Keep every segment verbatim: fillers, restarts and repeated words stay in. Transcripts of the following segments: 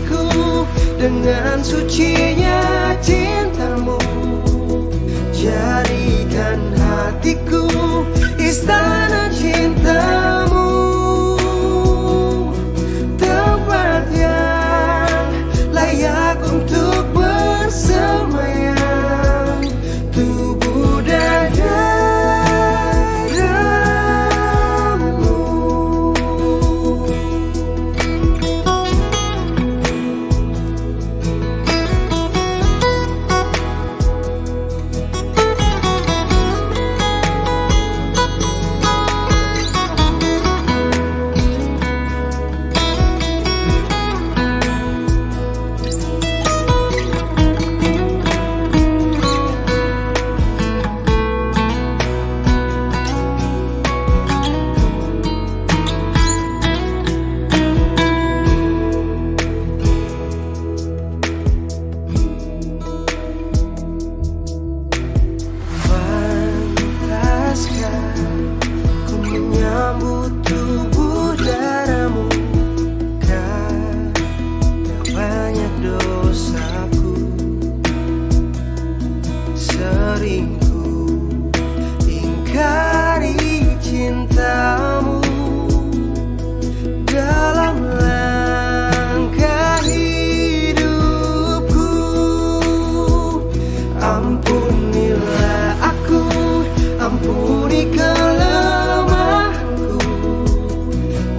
Ku dengan sucinya cintamu, jadikan hatiku istana cintamu, tempat yang layak untuk bersemayam tubuh dan dadamu. Pantaskah ku menyambut tubuh dadamu? Karena banyak dosaku, sering ku ingkari cintamu. Dalam langkah hidupku, ampunilah aku, ampuni kelemahanku,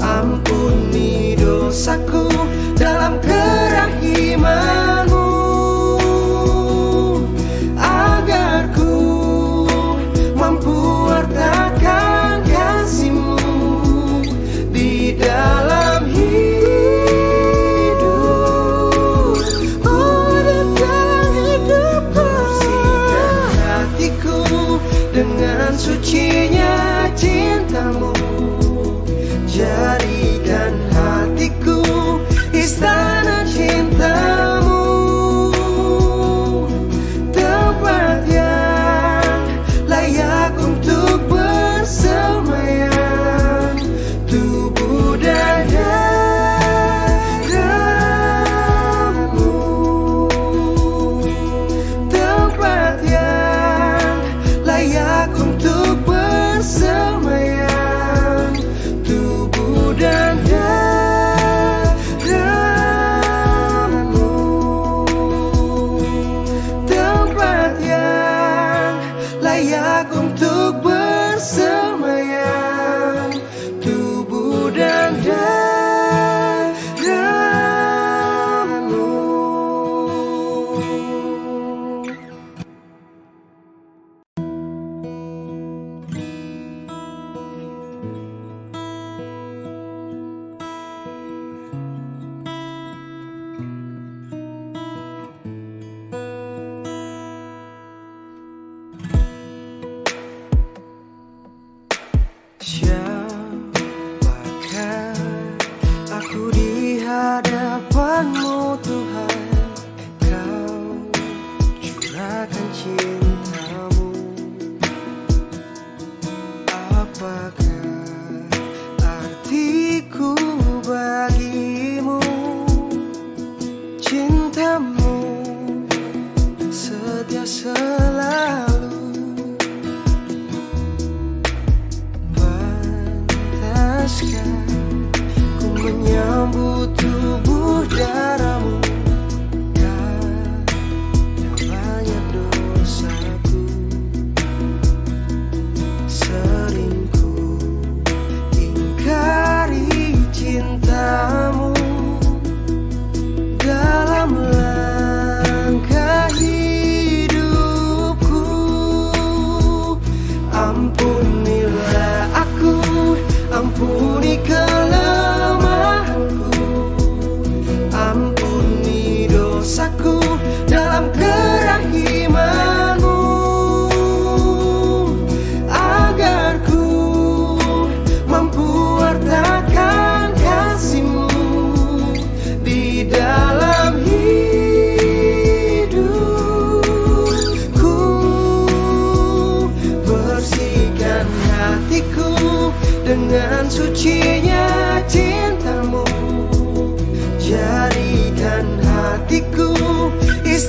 ampuni dosaku dalam kerahimanmu, agar ku mampu wartakan kasihmu di dalam hidup. Oh, di dalam hidupku. Bersihkan hatiku dengan sucinya cintamu. Jadikan hatiku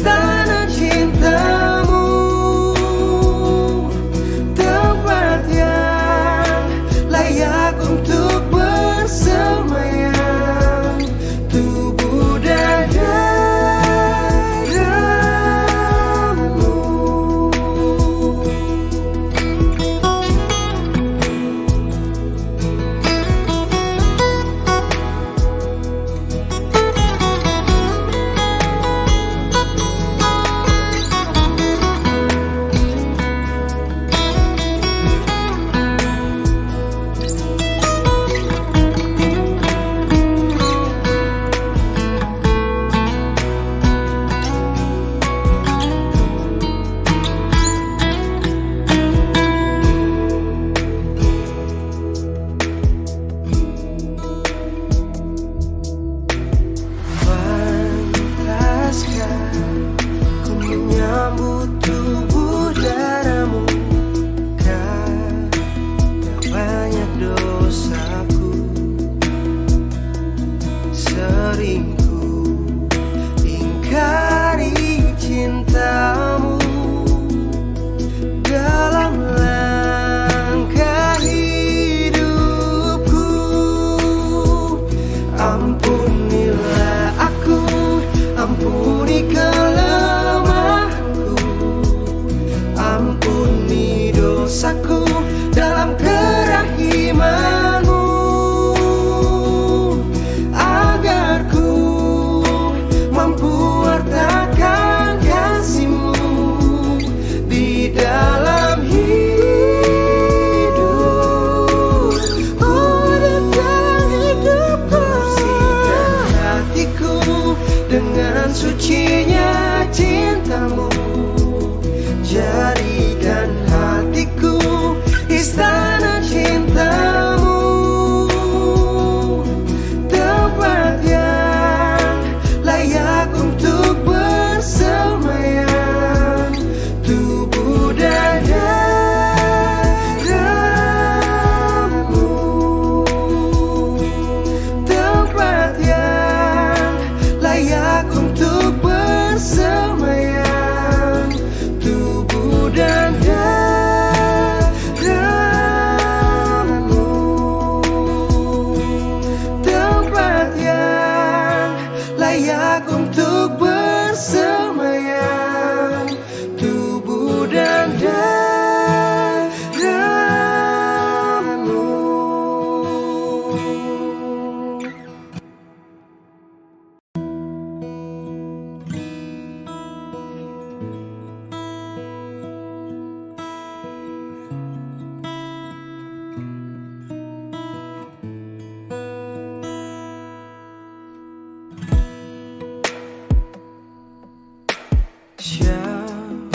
Tanah cintamu, tempat yang layak untuk bersemayam, tubuh dan darahmu. Pantaskah ku menyambut tubuh darahmu? Karena banyak dosaku, sering ku ingkari cintamu dalam langkah hidupku. Ampunilah aku, ampuni kelemahanku, ampuni dosaku dalam kerahimanmu, agar ku mampu wartakan kasihmu di dalam hidup. Oh, di dalam hidupku. Bersihkan hatiku dengan sucinya cintamu. Jadikan hatiku istana cintamu, tempat yang layak untuk bersemayam, tubuh dan darahmu, tempat yang layak untuk bersemayam, tubuh dan darahmu, tempat yang layak untuk bersemayam, tubuh dan darahmu.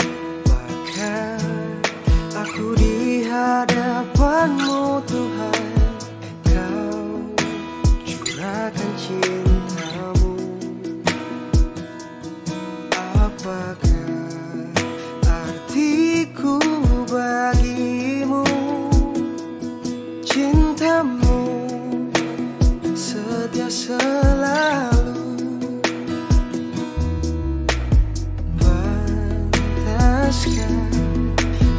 Siapakah aku di hadapan-Mu, Tuhan? Kau curahkan cinta-Mu. Apakah artiku bagi-Mu? Cinta-Mu setia selalu. Pantaskah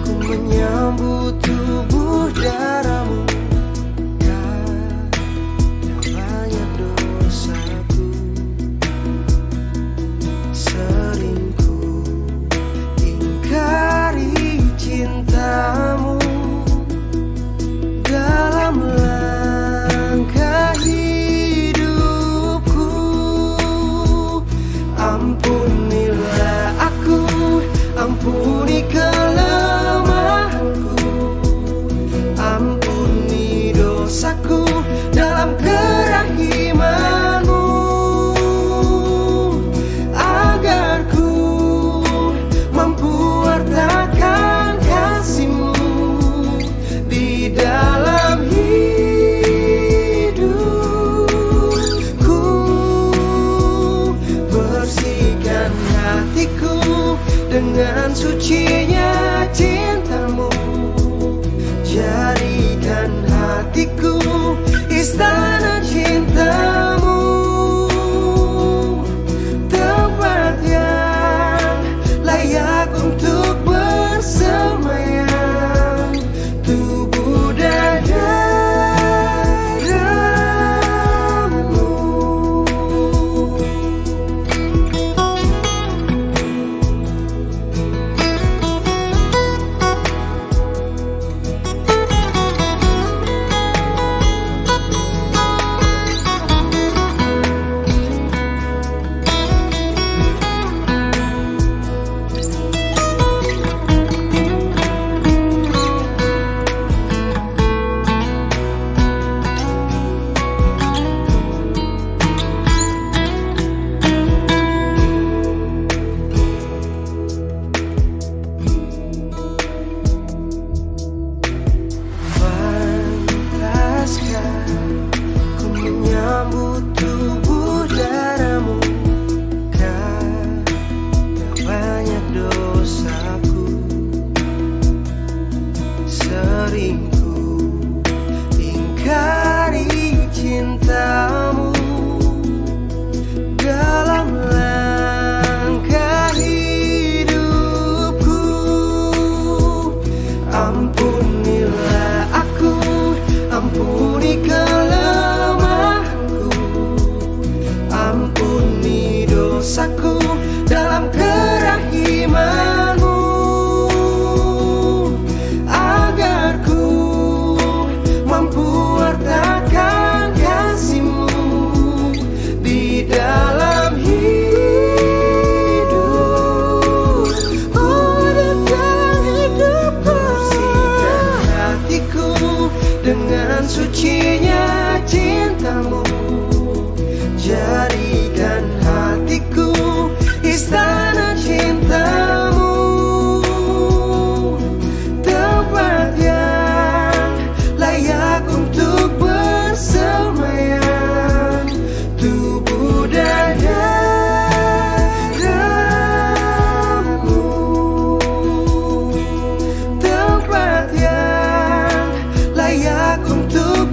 ku menyambut tubuh darah-Mu? Karena banyak dosa. Sucinya cintamu, jadikan hatiku istana cintamu, tempat yang layak untuk bersemayam, tubuh dan darahmu, tempat yang layak untuk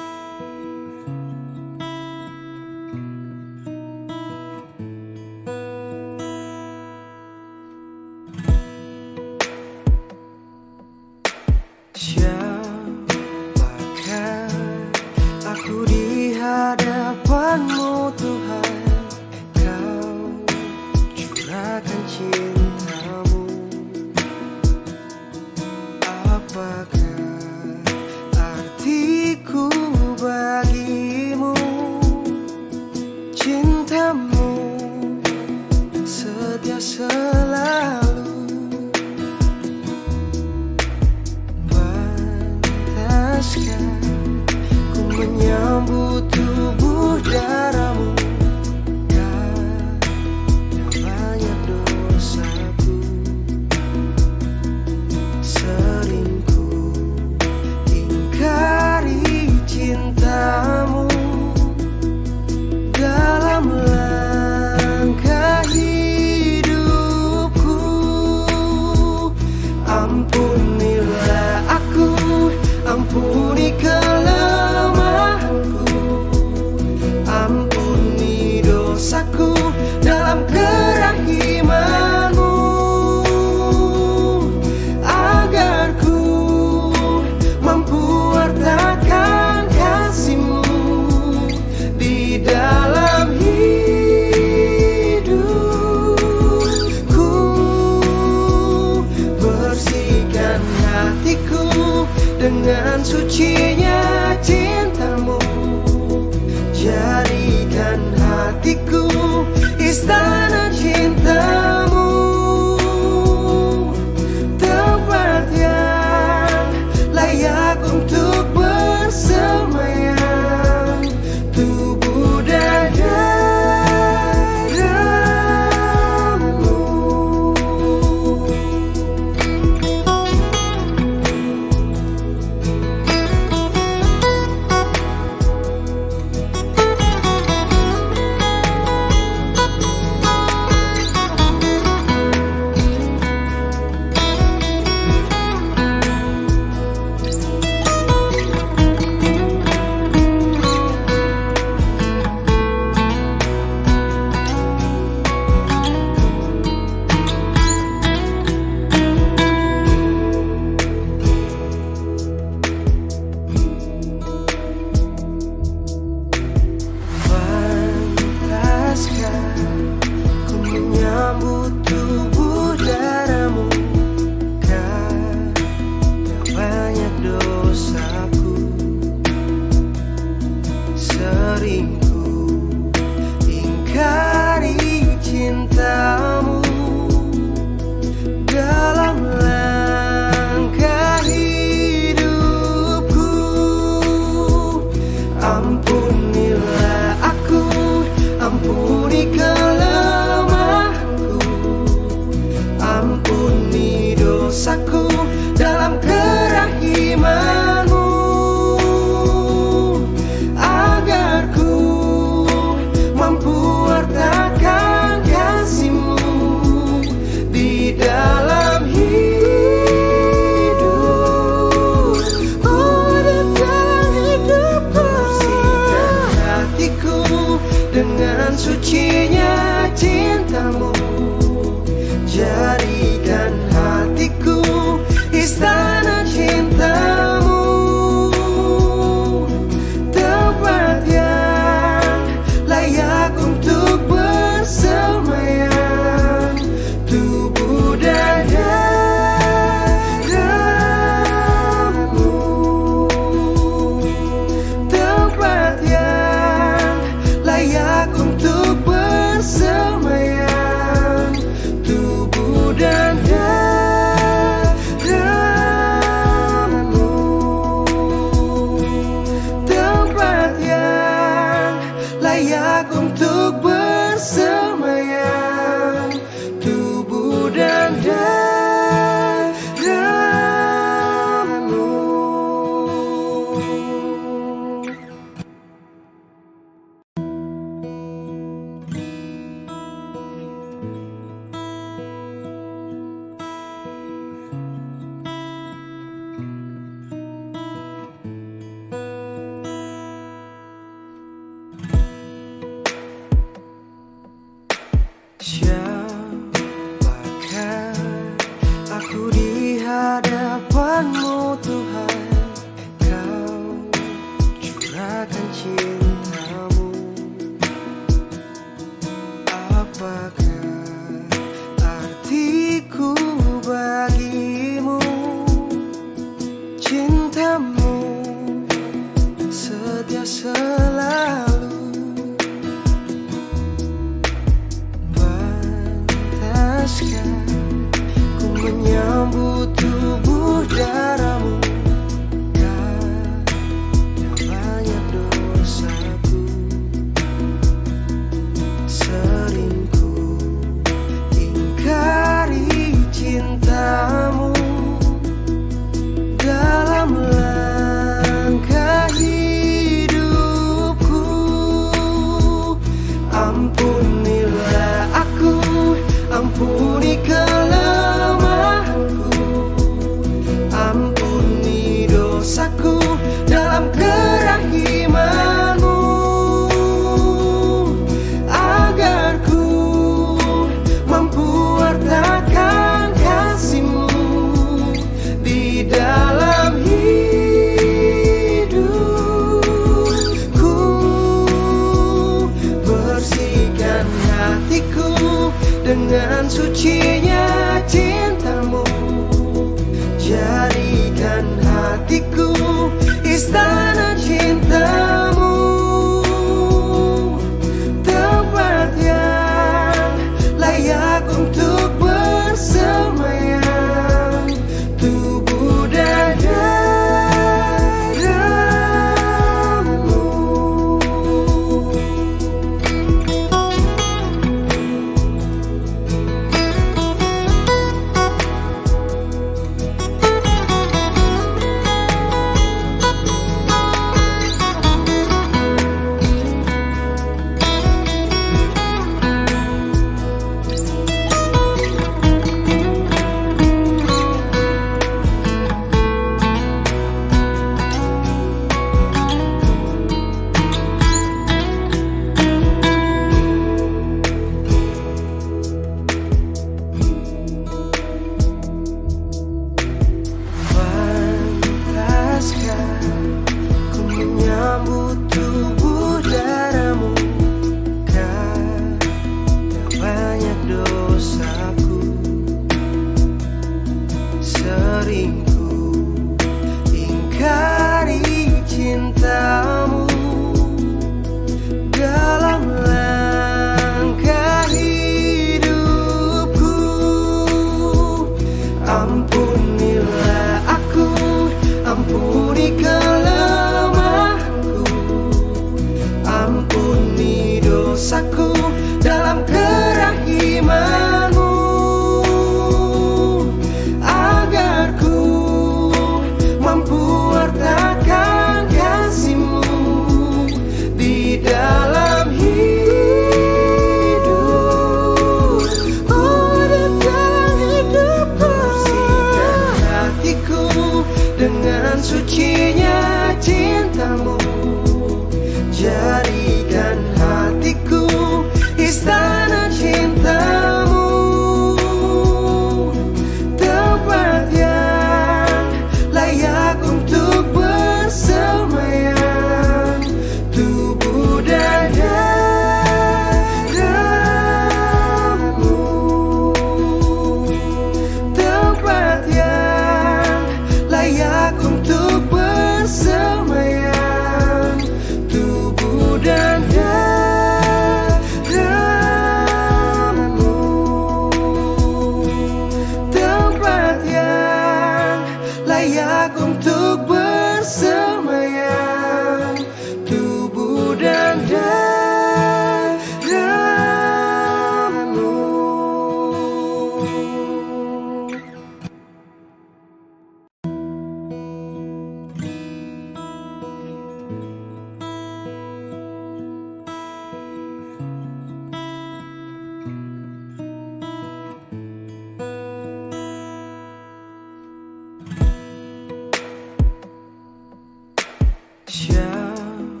Siapakah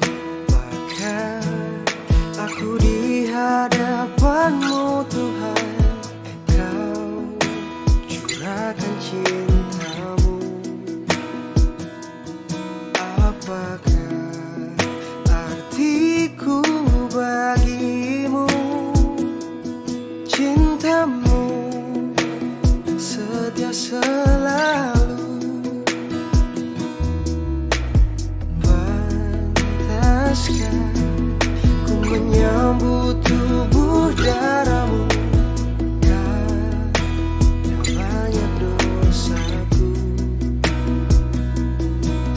aku di hadapan-Mu, Tuhan? Engkau curahkan cinta-Mu. Apakah artiku bagi-Mu? Cinta-Mu setia selalu. Pantaskah ku menyambut tubuh darah-Mu? Karena banyak dosaku,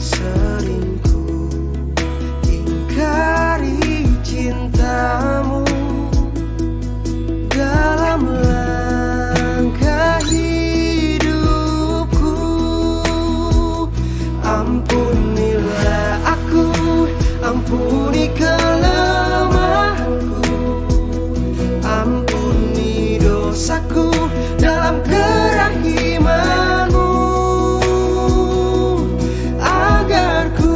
sering ku ingkari cinta-Mu. Dalam langkah hidupku, ampunilah aku, ampuni kelemahanku, ampuni dosaku dalam kerahiman-Mu, agar ku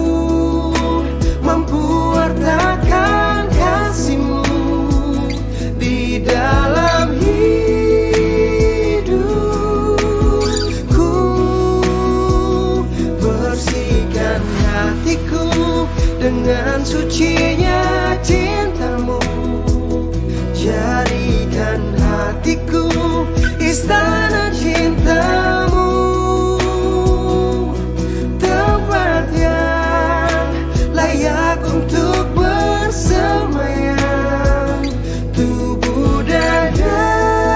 mampu wartakan kasih-Mu di dalam hidupku. Bersihkan hatiku dengan sucinya cinta-Mu. Jadikan hatiku istana cinta-Mu, tempat yang layak untuk bersemayam tubuh dan darah-Mu.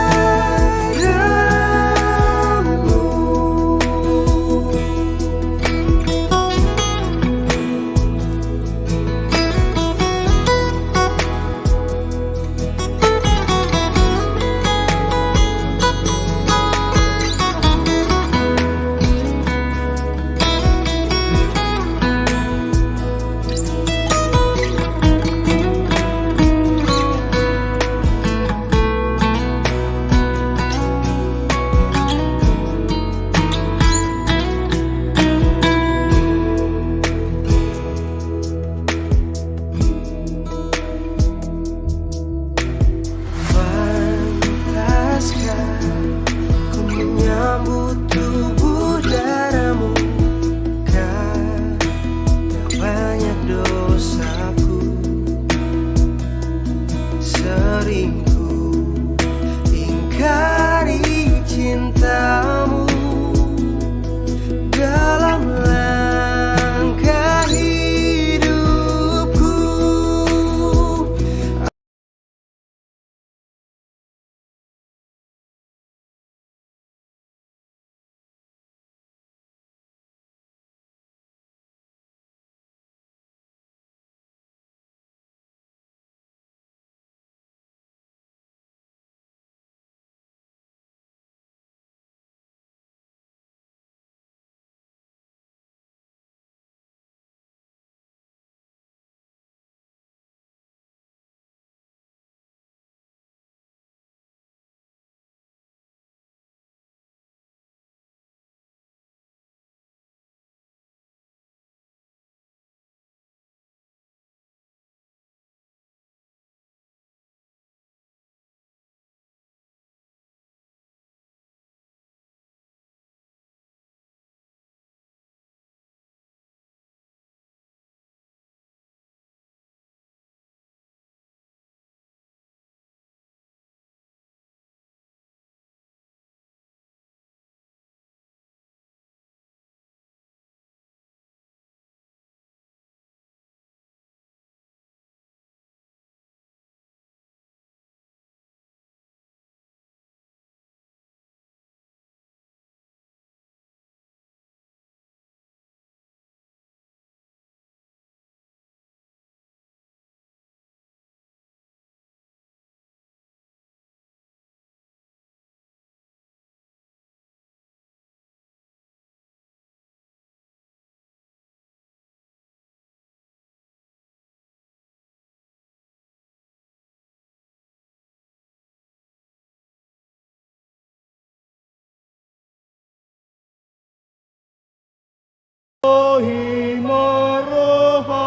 Pantaskah ku menyambut tubuh darah-Mu? Karena banyak dosaku, sering ku ingkari cinta-Mu. Dalam langkah hidupku, Rohi ma roha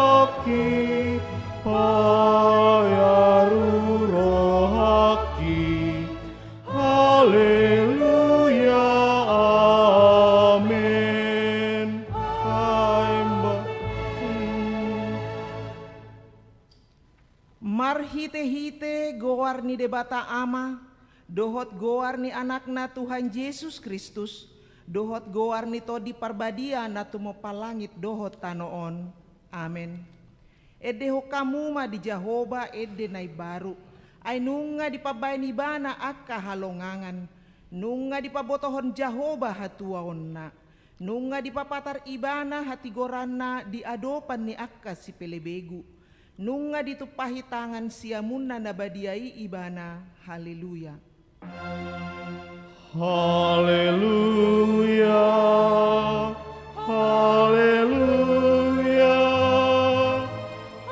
Marhite-hite goar ni Debata Ama, dohot goar ni Anakna Tuhan Jesus Kristus, dohot goar ni Tondi Parbadia na tumompa langit dohot tano on. Amen. Endehon hamu ma di Jahowa ende na imbaru, ai nunga dipambahen Ibana angka halongangan, nunga dipabotohon Jahowa hatuaonna, nunga dipapatar Ibana hatigoranna di adopan ni angka sipelebegu, nunga ditumpahi tangan siamunna na badia i Ibana. Haleluya. Haleluya, haleluya,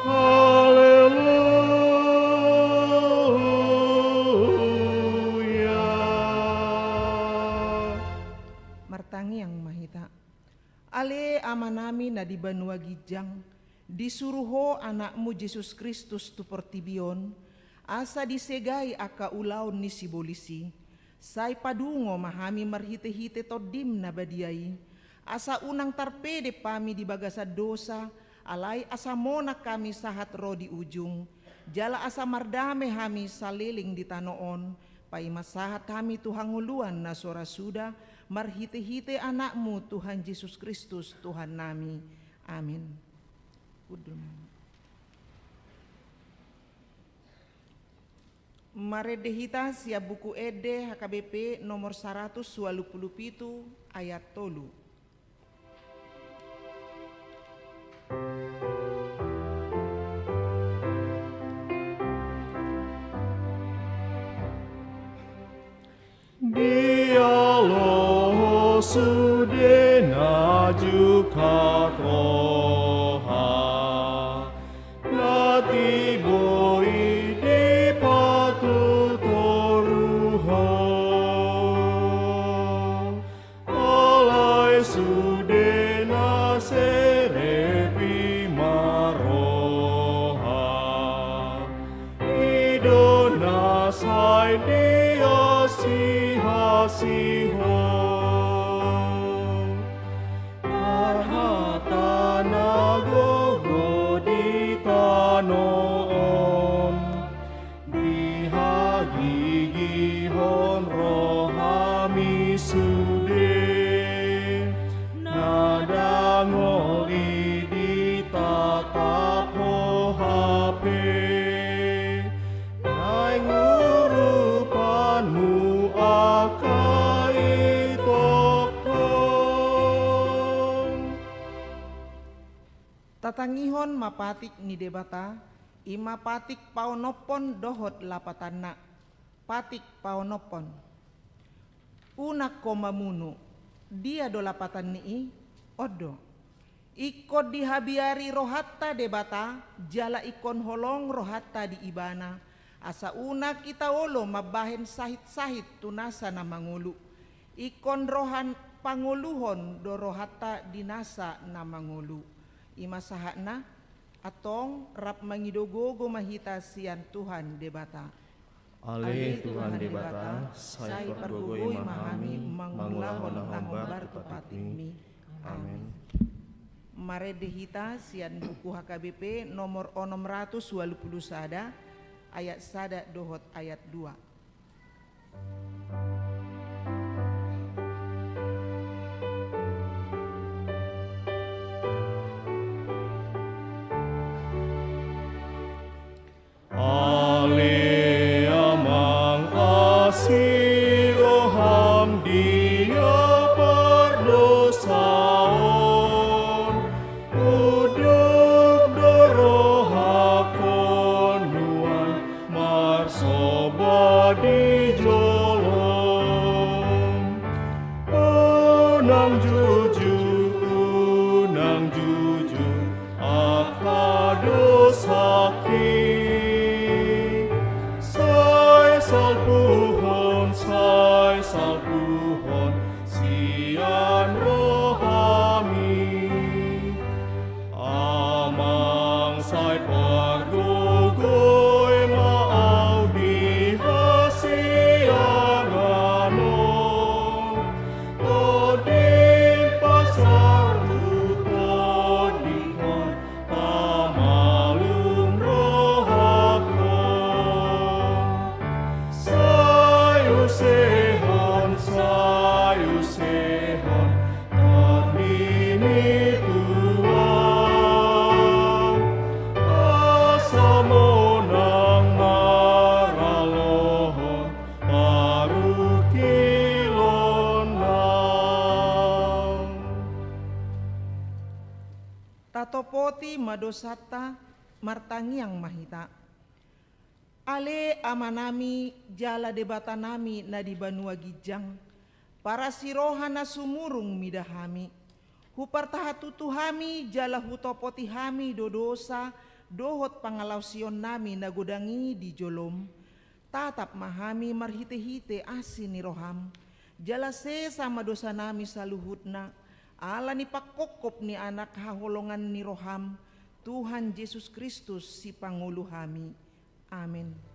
haleluya. Martangiang ma hita. Ale Amanami na di banua ginjang, disuru Ho Anakmu Jesus Kristus tu portibi on, asa disegai angka ulaon ni sibolis i. Sai padungo ma hami marhite-hite Tondim na badia i, asa unang tarpedep hami di bagasan dosa, alai asa monang hami sahat ro di ujung, jala asa mardame hami saleleng di tano on, paima sahat hami tu hangoluan na so ra suda, marhite-hite Anakmu Tuhan Jesus Kristus Tuhannami. Amin. Hundul ma. Marende hita sian Buku Ende H K B P nomor saratus ualu pulu pitu, ayat tolu. Dialo sude na jungkat roha, na tibo i dipatutoru Ho. Alai sude na serep i ma roha, i do na sai diasihasi Ho. Parhata na gogo di tano on, dihagigihon rohami sude, na dangol i ditatap Ho hape, naeng urupanmu angka i tongtong. Tatangihon ma patik ni Debata, i ma patik paonomhon dohot lapatanna. Patik paonomhon. Unang ho mamunu. Dia do lapatan ni i? On do. Ingkon dihabiari rohanta Debata, jala ingkon holong rohanta di Ibana, asa unang hita olo mambahen sahit-sahit tu nasa na mangolu. Ingkon roha pangoluhon do rohanta di nasa na mangolu. I ma sahatna. Antong rap mangido gogo ma hita sian Tuhan Debata. Ale Tuhan Debata, sai pargogoi ma hami mangulahon na hombar tu patikmi. Amen. Marende hita sian Buku H K B P nomor onom ratus ualu pulu sada, ayat sada dohot ayat dua. Ale Amang, asi roham dia pardosaon, unduk do rohangkon nuaeng marsomba ma dosanta, martangiang ma hita. Ale Amanami jala Debatanami na di banua ginjang, parasiroha na sumurung mida hami. Hupartahantutu hami jala hutopoti hami do dosa dohot pangalaosionnami na godang i di jolom. Tatap ma hami marhitehite asi ni roham, jala sesa ma dosanami saluhutna, ala ni pangkophop ni Anak haholongan ni roham, Tuhan Jesus Kristus, Sipangolu hami. Amen.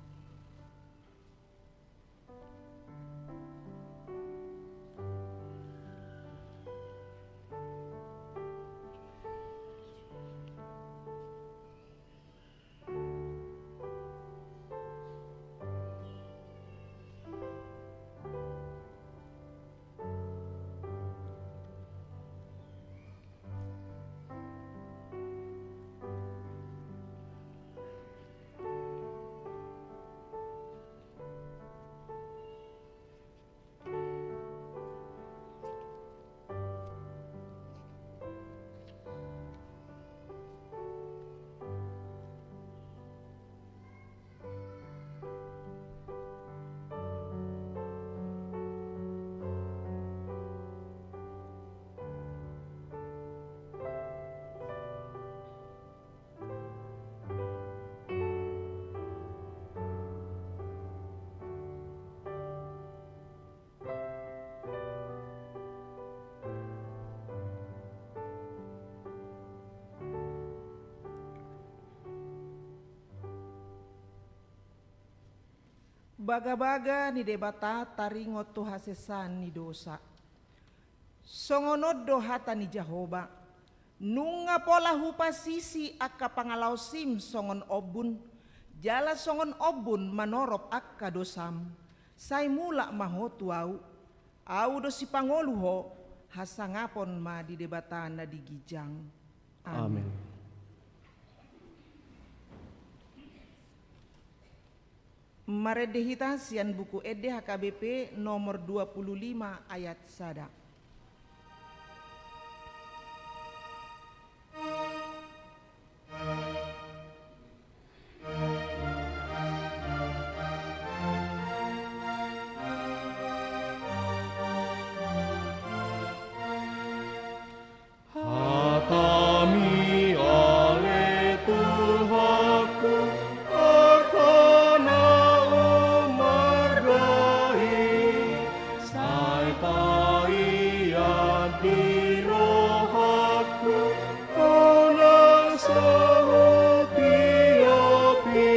Bagabaga ni Debata taringot tu hasesaan ni dosa. Songon on do hata ni Jahowa: Nunga pola hupasisi angka pangalaosim songon ombun, jala songon ombun manorop angka dosam. Sai mulak ma ho tu Ahu, Ahu do Sipangolu ho. Hasangapon ma di Debata na di ginjang. Amen. Amen. Marende hita sian Buku Ende H K B P nomor dua puluh lima ayat sada. Hatami ale Tuhanku, angka na umarga i, sai paian di rohangku, unang so hutiopi,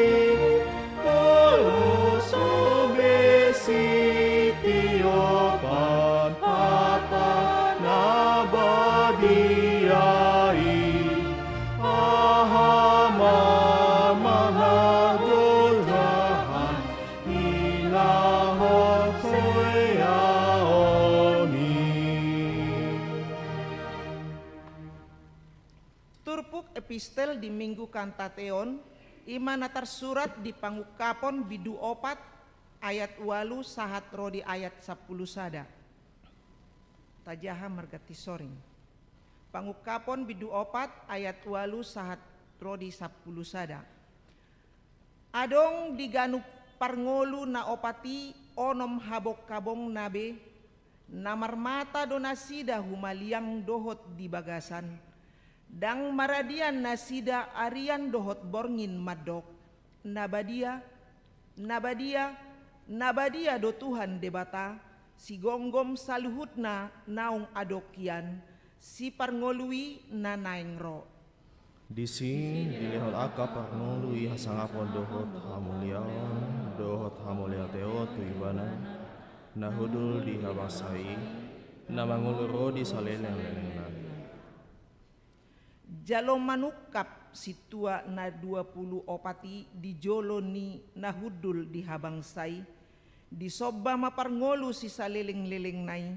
molo so be sitiopan hata na badia i. Aha ma mangagolgahan ilahon soeaon i. Turpuk epistel di Minggu Kantate on, i ma na tarsurat di Pangungkapon bindu opat ayat ualu sahat ro di ayat sampulu sada. Tajaha marganti soring. Pangungkapon bindu opat ayat ualu sahat ro di sampulu sada. Adong di ganup parngolu na opat i onom habonghabongna be, na marmata do nasida humaliang dohot di bagasan. Ndang maradian nasida arian dohot borngin mandok: Na badia, na badia, na badia do Tuhan Debata, sigomgom saluhutna naung adong hian, Siparngolu i na naeng ro. Disi dilehon angka parngolu i hasangapon dohot hamuliaon dohot hamauliateon tu Ibana, na hundul di habangsa i, na mangolu ro di salelenglelengna. Jalo manungkap sintua na dua pulu opat i di jolo ni na hundul di habangsa i, disomba ma parngolu sisalelenglelengna i,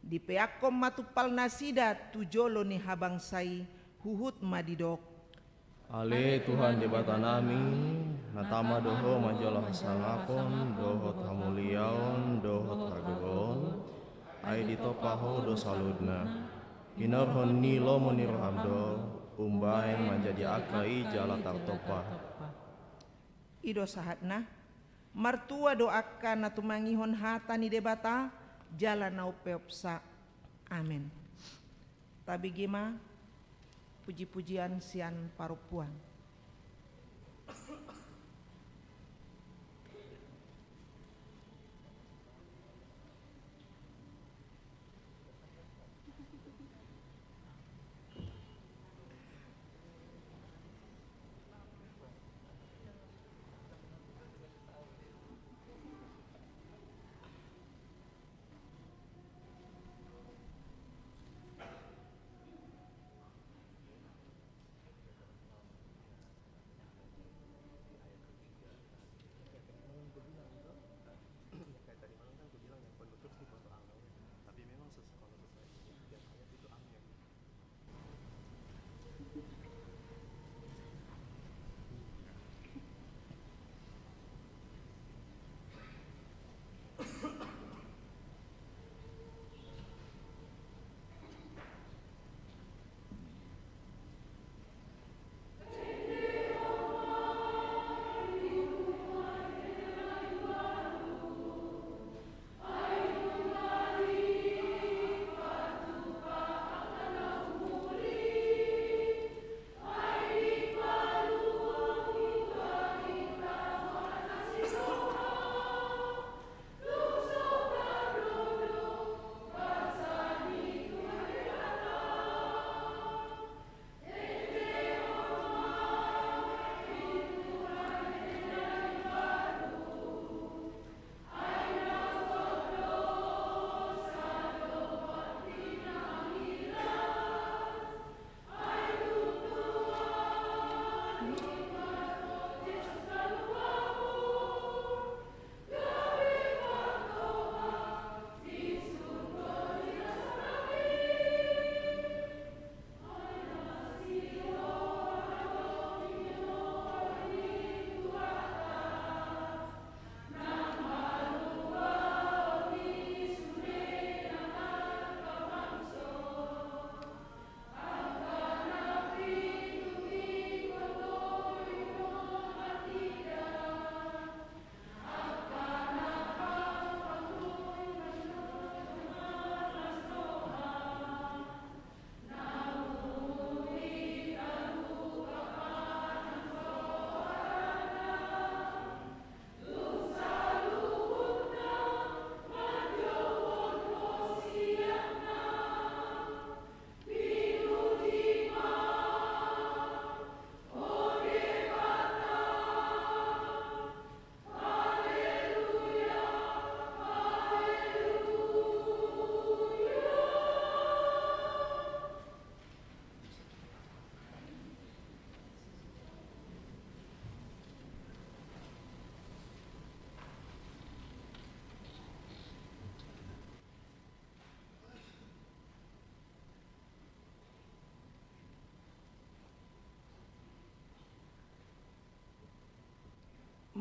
dipeakkon ma tumpal nasida tu jolo ni habangsa i, huhut ma didok: Ale Tuhan Debatanami, na tama do Ho manjalo hasangapon dohot hamuliaon dohot hagogoon, ai ditompa Ho do saluhutna. Hinorhon ni lomo ni roham do, Umbahen manjadi angka i jala tartompa. I do sahatna. Martua do angka na tumangihon hata ni Debata jala na umpeopsa. Amen. Tabege ma puji-pujian sian parompuan.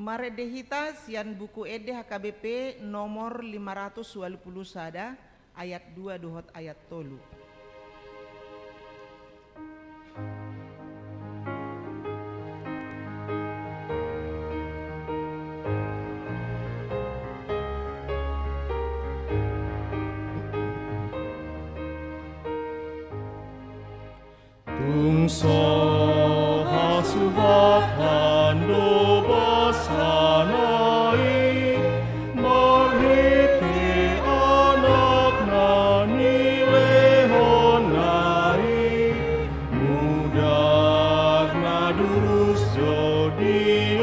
Marende hita sian Buku Ende H K B P nomor lima ratus walu pulu sada, ayat dua dohot ayat tolu. Tung so hasuhatan do basana i, marhite Anakna nilehonna i, mudar na durus jo di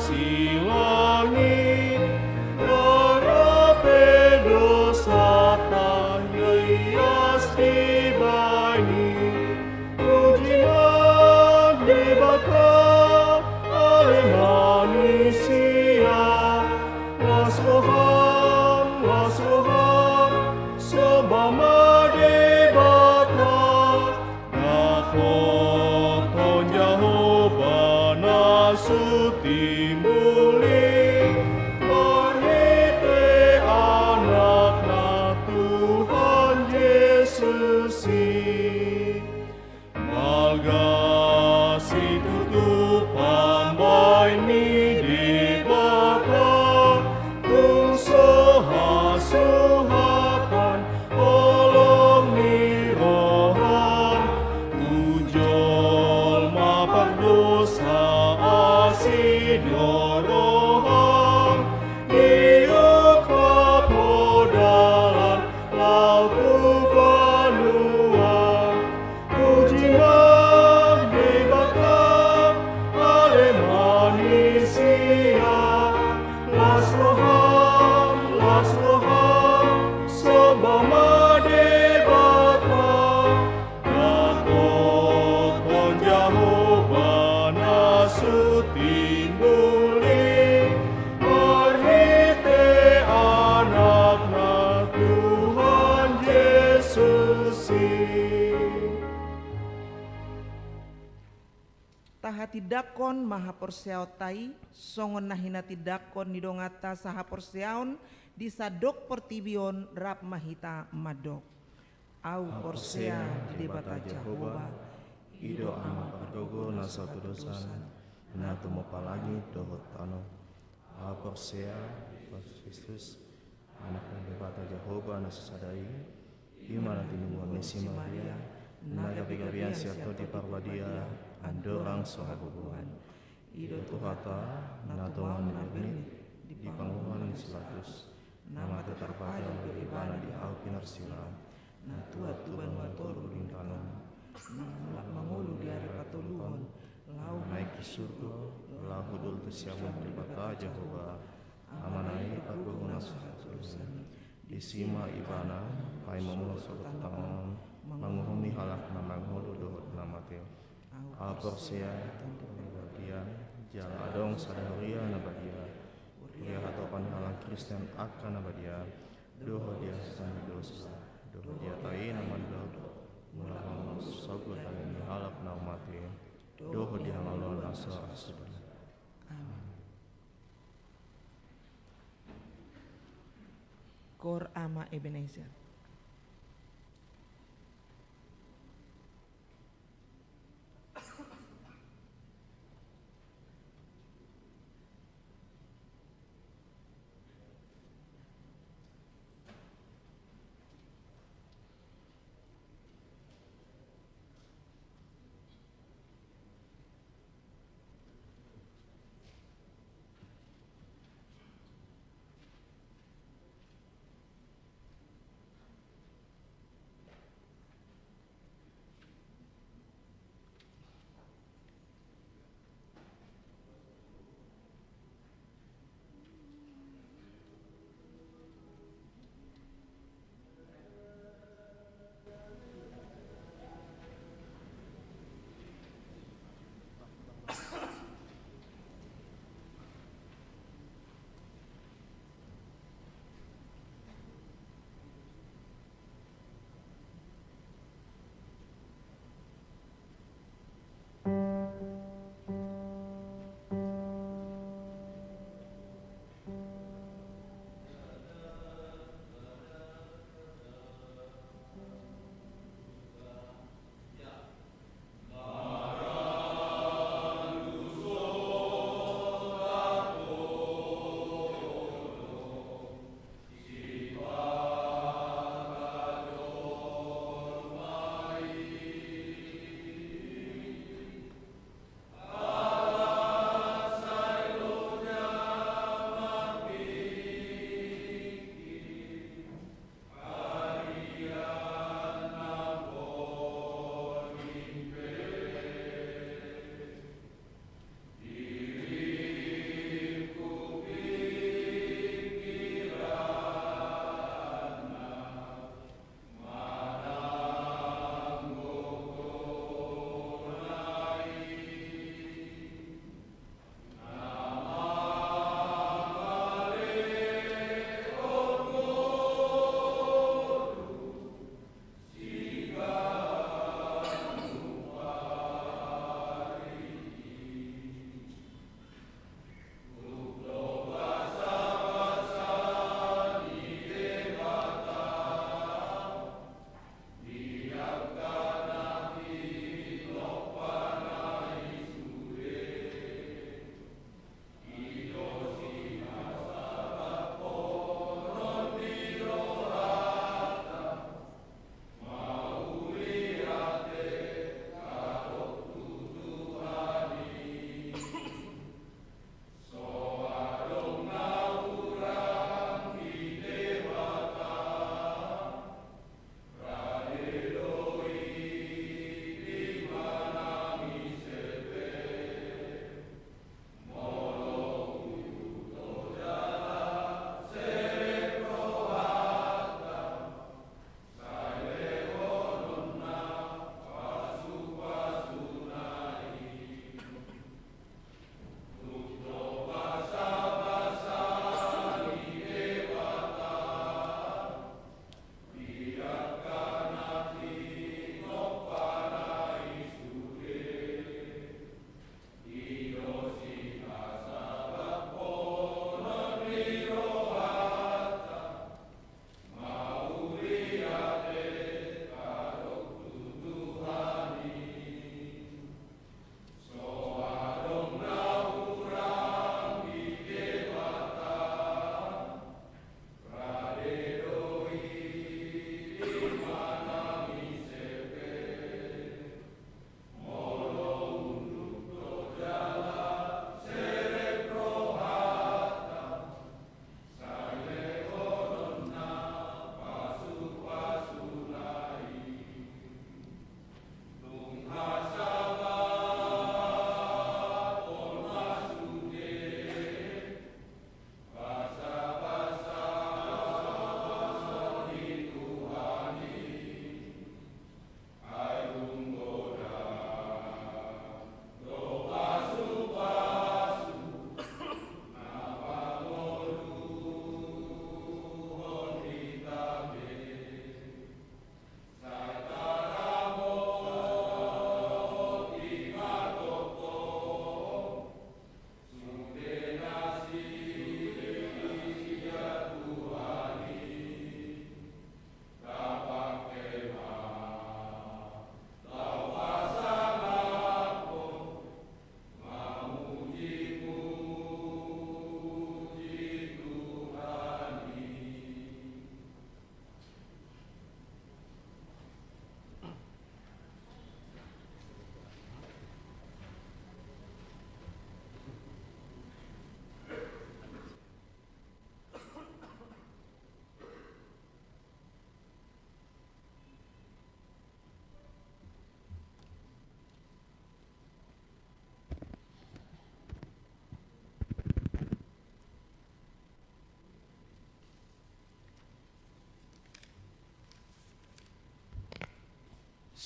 silang i, dohot pe dosanta ias dibaen i. Puji ma Debata, ale manisia. Las roham, las roham, somba ma Debata. Dapothon Jahowa na so timbul i, marhite Anakna Tuhan Jesus i. Balga Asi do roham, iuk hapodalan, laho tu banua. Puji ma Debata, ale manisia. Las roham, las roham, somba ma Debata. Natothon Jahowa na sun timbul i, marhite Anakna Tuhan Jesus i. Tahatindangkon ma haporseaonta i, songon na hinatindangkon ni donganta sahaporseaon di sandok portibi on. Rap ma hita mandok. Ahu porsea di Debata Jahowa, i do Ama pargogo na sahatodosan, na tumompa langit dohot tano. Ahu porsea di Jesus Kristus, Anak ni Debata Jahowa na sasada i, i ma na tinumbuan ni si Maria, na gabegabean sian Tondi Parbadia, andorang so hagogoan. I do Tuhanta, na tonga mambernit di panguhuman ni si Pilatus, na mate tarpajal do Ibana di hau pinarsilang, na tuat tu banua toru lintang on, na mulak mangolu di ari patoluhon, laho naek tu surgo, laho hundul tu siamun ni Debata Jahowa, Amana i pargogo na so hatodosan. Disi ma Ibana paima mulak tu tano on, manguhumi halak na mangolu dohot na mate. Ahu porsea di Tondi Parbadia, jala adong sada huria na badia, huria hatopan ni halak Kristen angka na badia, dohot di hasesaan ni dosa, dohot di hata i na mandok, mula hamu sogot hami ni halak na mate, dohot di hangoluan na so ra suda. Amin. Cor Ama Ebenezer.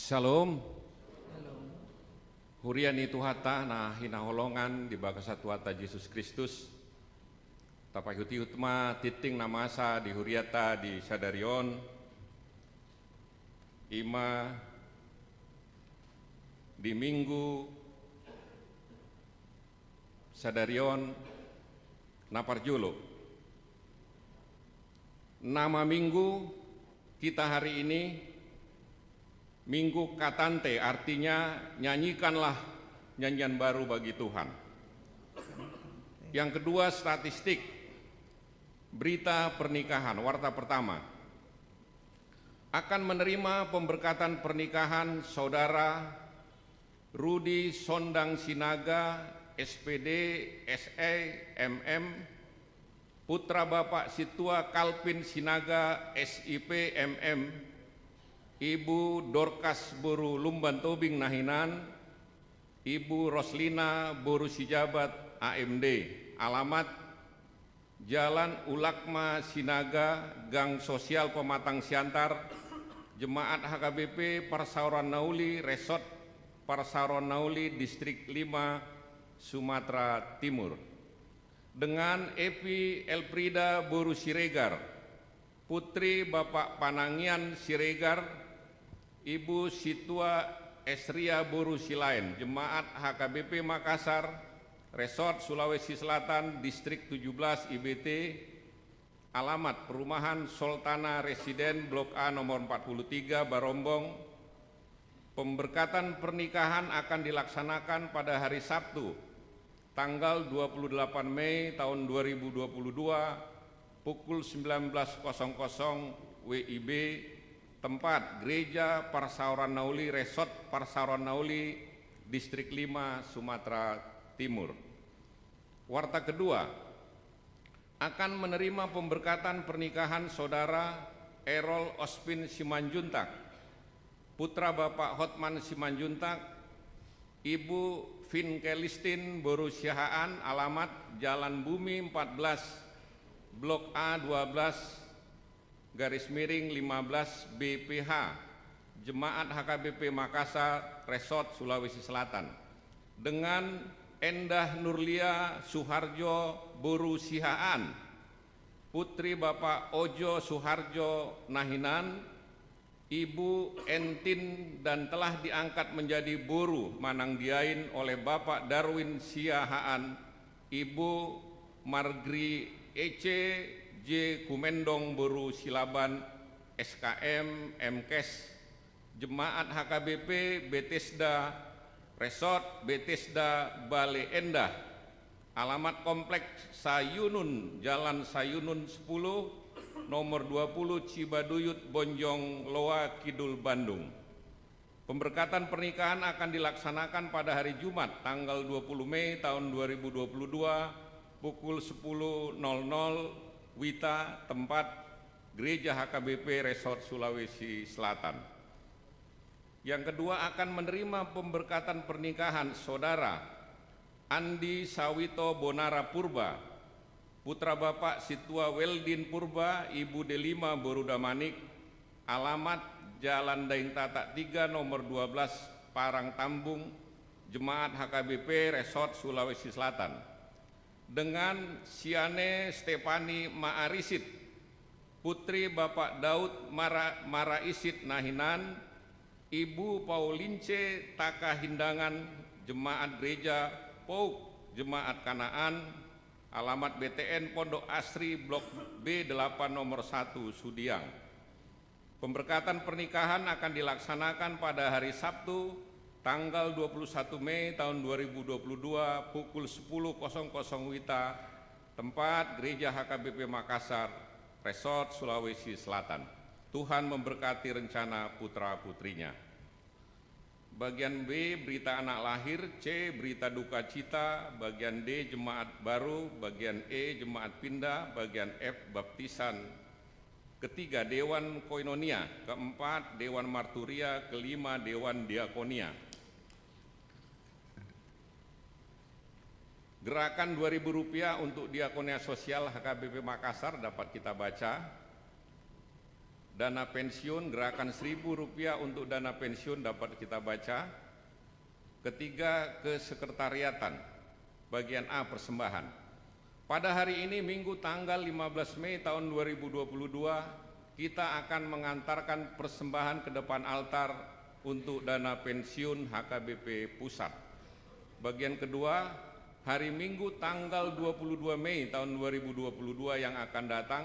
Shalom. Huria ni Tuhanta na hinaholongan di bagasan Tuhanta Jesus Kristus. Tapaihut-ihut ma tingting na masa di hurianta di sadari on. Ima di Minggu sadari on na parjolo. Nama Minggu kita hari ini Minggu Katante, artinya nyanyikanlah nyanyian baru bagi Tuhan. Yang kedua, statistik berita pernikahan, warta pertama. Akan menerima pemberkatan pernikahan Saudara Rudi Sondang Sinaga, S P D, S E, M M, putra Bapak Sintua Kalvin Sinaga, S I P, M M, Ibu Dorkas boru Lumban Tobing na hinan, Ibu Roslina boru Sijabat, A M D. Alamat: Jalan Ulakma Sinaga, Gang Sosial Pematang Siantar, Jemaat H K B P Parsaoran Nauli, Resort Parsaoran Nauli, Distrik lima, Sumatera Timur. Dengan Evi Elfrida boru Siregar, putri Bapak Panangian Siregar, Ibu Sintua Esria boru Silaen, Jemaat H K B P Makassar, Resort Sulawesi Selatan, Distrik tujuh belas I B T, alamat perumahan Soltana Residen, Blok A, nomor empat puluh tiga, Barombong. Pemberkatan pernikahan akan dilaksanakan pada hari Sabtu, tanggal dua puluh delapan Mei tahun dua ribu dua puluh dua, pukul sembilan belas kosong kosong W I B, tempat Gereja Parsaoran Nauli, Resort Parsaoran Nauli, Distrik lima, Sumatera Timur. Warta kedua, akan menerima pemberkatan pernikahan Saudara Erol Ospin Simanjuntak, putra Bapak Hotman Simanjuntak, Ibu Vin Kelistin boru Siahaan, alamat Jalan Bumi empat belas, Blok A dua belas, garis miring lima belas B P H, Jemaat H K B P Makassar, Resort Sulawesi Selatan. Dengan Endah Nurlia Suharjo boru Siahaan, putri Bapak Ojo Suharjo na hinan, Ibu Entin, dan telah diangkat menjadi boru manang diain oleh Bapak Darwin Siahaan, Ibu Margri Ece J Kumendong boru Silaban, S K M, M Kes, Jemaat H K B P Betesda, Resort Betesda Bale Endah. Alamat Kompleks Sayunun, Jalan Sayunun sepuluh, nomor dua puluh, Cibaduyut, Bonjong, Loa Kidul, Bandung. Pemberkatan pernikahan akan dilaksanakan pada hari Jumat, tanggal dua puluh Mei tahun dua ribu dua puluh dua, pukul sepuluh nol nol WITA, tempat Gereja H K B P Resort Sulawesi Selatan. Yang kedua, akan menerima pemberkatan pernikahan Saudara Andi Sawito Bonara Purba, putra Bapak Sintua Weldin Purba, Ibu Delima boru Damanik, alamat Jalan Daeng Tatak tiga, nomor dua belas, Parang Tambung, Jemaat H K B P Resort Sulawesi Selatan. Dengan Siane Stefani Maarisit, putri Bapak Daud Mara-, Maarisit na hinan, Ibu Paulince Takahindangan, Jemaat Gereja Pouk Jemaat Kanaan, alamat B T N Pondok Asri, Blok B delapan, nomor satu, Sudiang. Pemberkatan pernikahan akan dilaksanakan pada hari Sabtu, tanggal dua puluh satu Mei tahun dua ribu dua puluh dua, pukul sepuluh kosong kosong WITA, tempat Gereja H K B P Makassar, Resort Sulawesi Selatan. Tuhan memberkati rencana putra-putrinya. Bagian B, berita anak lahir. C, berita duka cita. Bagian D, jemaat baru. Bagian E, jemaat pindah. Bagian F, baptisan. Ketiga, Dewan Koinonia. Keempat, Dewan Marturia. Kelima, Dewan Diakonia. Gerakan dua ribu rupiah untuk Diakonia Sosial H K B P Makassar dapat kita baca. Dana pensiun, gerakan seribu rupiah untuk dana pensiun dapat kita baca. Ketiga, kesekretariatan, bagian A, persembahan. Pada hari ini, Minggu tanggal lima belas Mei tahun dua ribu dua puluh dua, kita akan mengantarkan persembahan ke depan altar untuk dana pensiun H K B P Pusat. Bagian kedua, hari Minggu tanggal dua puluh dua Mei tahun dua ribu dua puluh dua yang akan datang,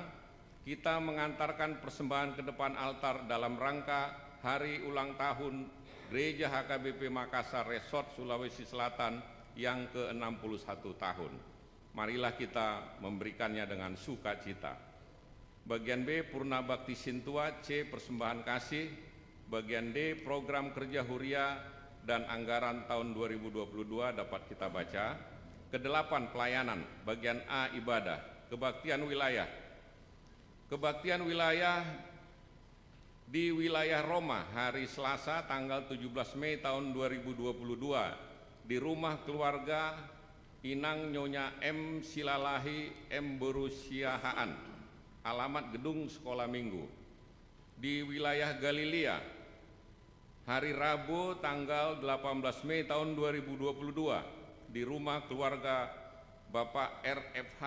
kita mengantarkan persembahan ke depan altar dalam rangka hari ulang tahun Gereja H K B P Makassar Resort Sulawesi Selatan yang ke enam puluh satu tahun. Marilah kita memberikannya dengan sukacita. Bagian B, Purna Bakti Sintua. C, persembahan kasih. Bagian D, program kerja huria dan anggaran tahun dua ribu dua puluh dua dapat kita baca. Kedelapan, pelayanan. Bagian A, ibadah. Kebaktian wilayah. Kebaktian wilayah di wilayah Roma, hari Selasa tanggal tujuh belas Mei tahun dua ribu dua puluh dua, di rumah keluarga Inang Nyonya M Silalahi M Boru Siahaan, alamat Gedung Sekolah Minggu. Di wilayah Galilea, hari Rabu tanggal delapan belas Mei tahun dua ribu dua puluh dua, di rumah keluarga Bapak R F H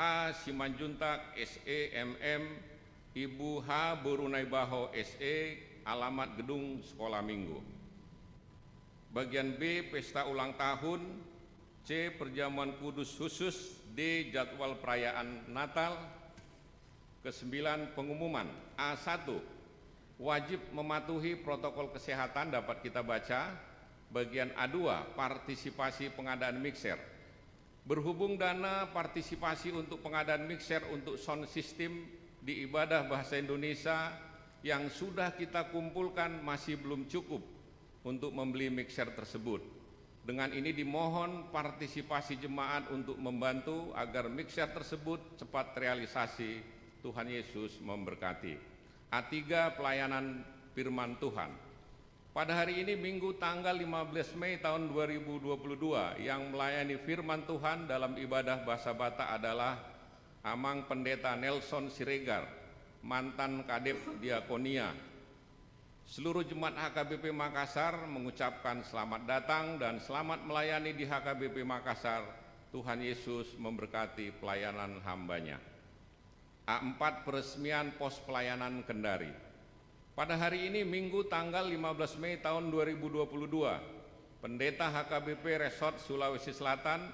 Simanjuntak S E M M, Ibu H Boru Naibaho S E, alamat Gedung Sekolah Minggu. Bagian B, pesta ulang tahun. C, perjamuan kudus khusus. D, jadwal perayaan Natal. Kesembilan, pengumuman. A satu, wajib mematuhi protokol kesehatan, dapat kita baca. Bagian A dua, partisipasi pengadaan mixer. Berhubung dana partisipasi untuk pengadaan mixer untuk sound system di ibadah bahasa Indonesia yang sudah kita kumpulkan masih belum cukup untuk membeli mixer tersebut. Dengan ini dimohon partisipasi jemaat untuk membantu agar mixer tersebut cepat terrealisasi. Tuhan Yesus memberkati. A tiga, pelayanan firman Tuhan. Pada hari ini, Minggu tanggal lima belas Mei tahun dua ribu dua puluh dua, yang melayani firman Tuhan dalam ibadah bahasa Batak adalah Amang Pendeta Nelson Siregar, mantan Kadep Diakonia. Seluruh jemaat H K B P Makassar mengucapkan selamat datang dan selamat melayani di H K B P Makassar. Tuhan Yesus memberkati pelayanan hamba-Nya. A empat, peresmian pos pelayanan Kendari. Pada hari ini, Minggu tanggal lima belas Mei tahun dua ribu dua puluh dua, Pendeta H K B P Resort Sulawesi Selatan,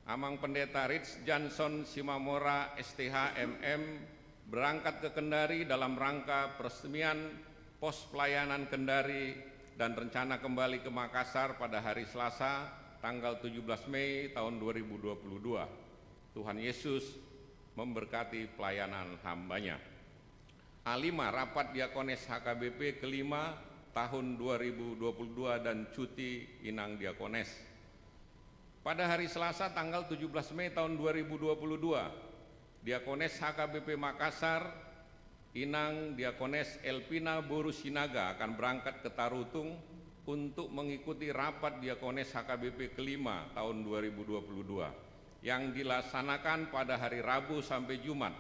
Amang Pendeta Rich Johnson Simamora S T H M M, berangkat ke Kendari dalam rangka peresmian pos pelayanan Kendari dan rencana kembali ke Makassar pada hari Selasa, tanggal tujuh belas Mei tahun dua ribu dua puluh dua. Tuhan Yesus memberkati pelayanan hamba-Nya. A lima, rapat Diakones H K B P kelima tahun dua ribu dua puluh dua dan cuti Inang Diakones. Pada hari Selasa, tanggal tujuh belas Mei tahun dua ribu dua puluh dua, Diakones H K B P Makassar, Inang Diakones Elvina Boru Sinaga akan berangkat ke Tarutung untuk mengikuti rapat Diakones H K B P kelima tahun dua ribu dua puluh dua yang dilaksanakan pada hari Rabu sampai Jumat,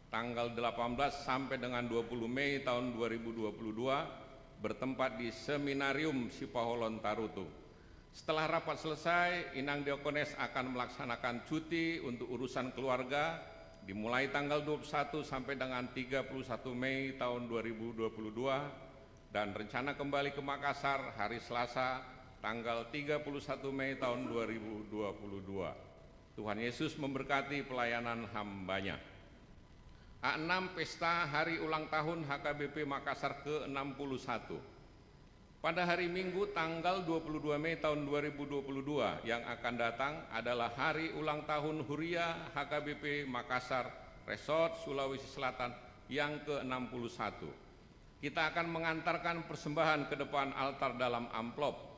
tanggal delapan belas sampai dengan dua puluh Mei tahun dua ribu dua puluh dua, bertempat di Seminarium Sipaholon Tarutung. Setelah rapat selesai, Inang Diakones akan melaksanakan cuti untuk urusan keluarga, dimulai tanggal dua puluh satu sampai dengan tiga puluh satu Mei tahun dua ribu dua puluh dua, dan rencana kembali ke Makassar hari Selasa, tanggal tiga puluh satu Mei tahun dua ribu dua puluh dua. Tuhan Yesus memberkati pelayanan hamba-Nya. A enam, pesta hari ulang tahun H K B P Makassar ke enam puluh satu. Pada hari Minggu, tanggal dua puluh dua Mei tahun dua ribu dua puluh dua, yang akan datang adalah hari ulang tahun Huria H K B P Makassar Resort Sulawesi Selatan yang ke enam puluh satu. Kita akan mengantarkan persembahan ke depan altar dalam amplop.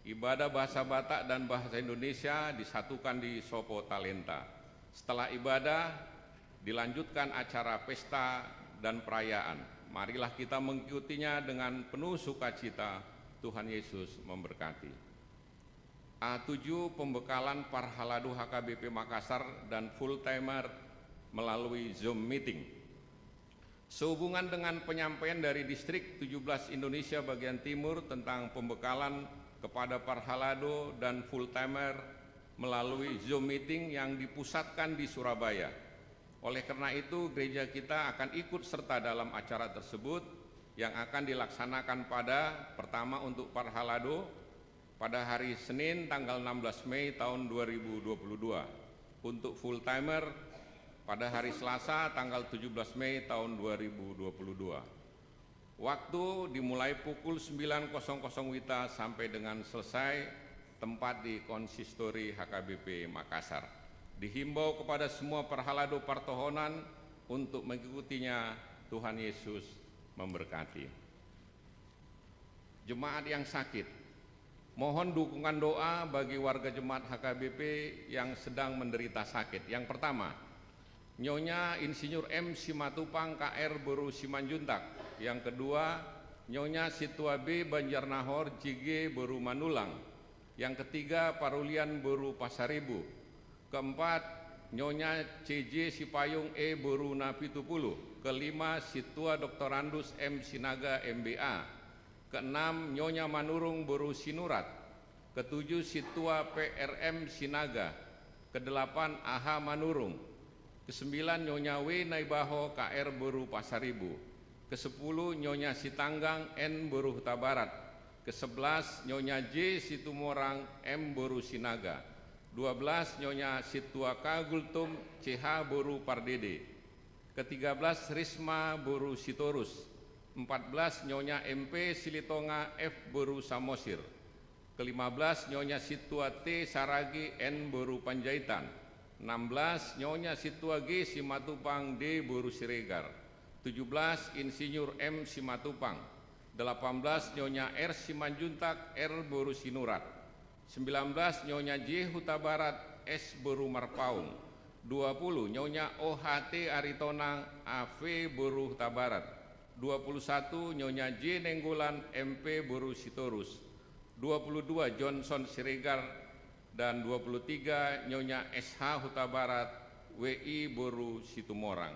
Ibadah bahasa Batak dan bahasa Indonesia disatukan di Sopo Talenta. Setelah ibadah, dilanjutkan acara pesta dan perayaan. Marilah kita mengikutinya dengan penuh sukacita. Tuhan Yesus memberkati. A tujuh, pembekalan parhalado H K B P Makassar dan full timer melalui Zoom meeting. Sehubungan dengan penyampaian dari Distrik tujuh belas Indonesia Bagian Timur tentang pembekalan kepada parhalado dan full timer melalui Zoom meeting yang dipusatkan di Surabaya. Oleh karena itu, gereja kita akan ikut serta dalam acara tersebut yang akan dilaksanakan pada, pertama, untuk parhalado, pada hari Senin tanggal enam belas Mei tahun dua ribu dua puluh dua. Untuk full timer pada hari Selasa tanggal tujuh belas Mei tahun dua ribu dua puluh dua. Waktu dimulai pukul sembilan kosong kosong WITA sampai dengan selesai, tempat di Konsistori H K B P Makassar. Dihimbau kepada semua parhalado partohonan untuk mengikutinya. Tuhan Yesus memberkati. Jemaat yang sakit. Mohon dukungan doa bagi warga jemaat H K B P yang sedang menderita sakit. Yang pertama, Nyonya Insinyur M Simatupang K R boru Simanjuntak. Yang kedua, Nyonya Sintua B Banjarnahor J G boru Manulang. Yang ketiga, Parulian boru Pasaribu. Keempat, Nyonya C J Sipayung E boru Napitupulu. Kelima, Sintua Doktorandus M Sinaga M B A. Keenam, Nyonya Manurung boru Sinurat. Ketujuh, Sintua P R M Sinaga. Kedelapan, A H Manurung. Kesembilan, Nyonya W Naibaho K R boru Pasaribu. Kesepuluh, Nyonya Sitanggang N boru Hutabarat. Kesebelas, Nyonya J Situmorang M boru Sinaga. Dua belas, Nyonya Sintua K Gultom C H boru Pardede. Ketiga belas, Risma boru Sitorus. Empat belas, Nyonya M P Silitonga F boru Samosir. Kelima belas, Nyonya Sintua T Saragi N boru Panjaitan. Enam belas, Nyonya Sintua G Simatupang D boru Siregar. Tujuh belas, Insinyur M Simatupang. Delapan belas, Nyonya R Simanjuntak R boru Sinurat. Sembilan belas, Nyonya J Hutabarat S boru Marpaung. Dua puluh, Nyonya O H T Aritonang A V boru Hutabarat. Dua puluh satu, Nyonya J Nenggolan M P boru Sitorus. Dua puluh dua, Johnson Siregar. Dan dua puluh tiga, Nyonya S H Hutabarat W I boru Situmorang.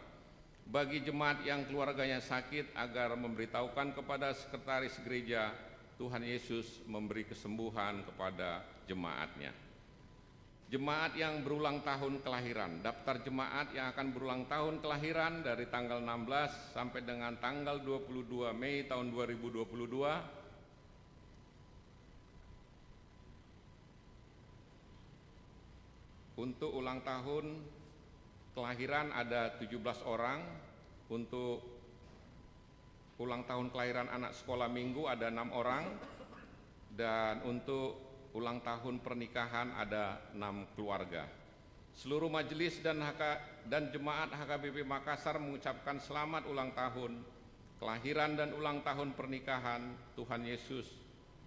Bagi jemaat yang keluarganya sakit, agar memberitahukan kepada sekretaris gereja, Tuhan Yesus memberi kesembuhan kepada jemaatnya. Jemaat yang berulang tahun kelahiran. Daftar jemaat yang akan berulang tahun kelahiran dari tanggal enam belas sampai dengan tanggal dua puluh dua Mei tahun dua ribu dua puluh dua. Untuk ulang tahun kelahiran ada tujuh belas orang, untuk ulang tahun kelahiran anak sekolah minggu ada enam orang, dan untuk ulang tahun pernikahan ada enam keluarga. Seluruh majelis dan H K, dan jemaat H K B P Makassar mengucapkan selamat ulang tahun kelahiran dan ulang tahun pernikahan. Tuhan Yesus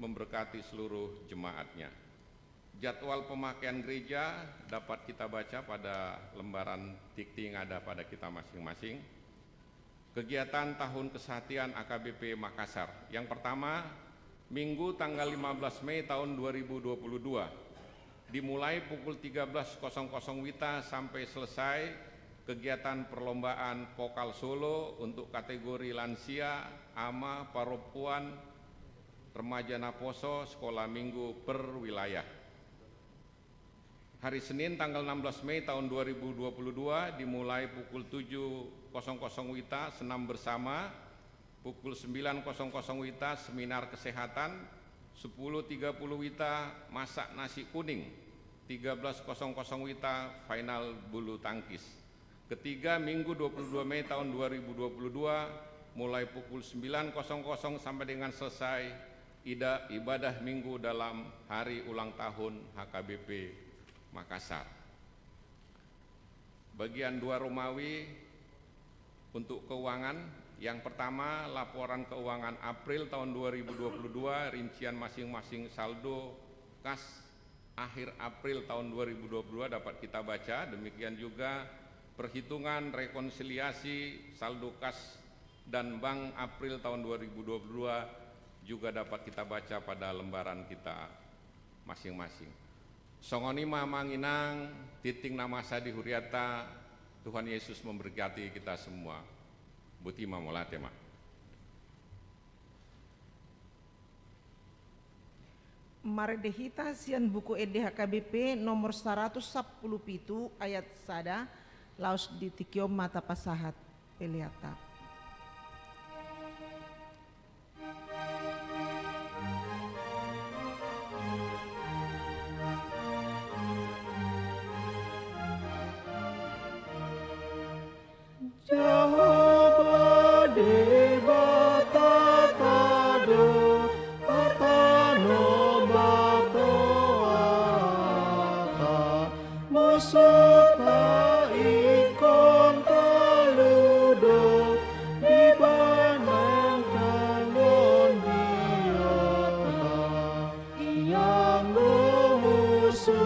memberkati seluruh jemaatnya. Jadwal pemakaian gereja dapat kita baca pada lembaran dikti yang ada pada kita masing-masing. Kegiatan tahun kesehatan A K B P Makassar. Yang pertama, Minggu tanggal lima belas Mei tahun dua ribu dua puluh dua. Dimulai pukul tiga belas kosong kosong WITA sampai selesai kegiatan perlombaan vokal solo untuk kategori lansia, ama, parompuan, remaja naposo, sekolah minggu per wilayah. Hari Senin tanggal enam belas Mei tahun dua ribu dua puluh dua dimulai pukul tujuh kosong kosong WITA senam bersama, pukul sembilan kosong kosong WITA seminar kesehatan, sepuluh tiga puluh WITA masak nasi kuning, tiga belas kosong kosong WITA final bulu tangkis. Ketiga, Minggu dua puluh dua Mei tahun dua ribu dua puluh dua, mulai pukul sembilan kosong kosong sampai dengan selesai ida-, ibadah Minggu dalam hari ulang tahun H K B P Makassar. Bagian dua Romawi untuk keuangan. Yang pertama, laporan keuangan April tahun dua ribu dua puluh dua, rincian masing-masing saldo kas akhir April tahun dua ribu dua puluh dua dapat kita baca, demikian juga perhitungan rekonsiliasi saldo kas dan bank April tahun dua ribu dua puluh dua juga dapat kita baca pada lembaran kita masing-masing. Songon i ma amang inang, tingting na masa di hurianta, Tuhan Yesus memberkati kita semua. Boti ma, mauliate ma. Marende hita sian buku ende H K B P nomor saratus sampulu pitu ayat sada, laos di tingki on ma tapasahat peleanta. Jahowa Debatata do, partanombatonta, musuta ingkon talu do, di badan hangoluanta. Ianggo musu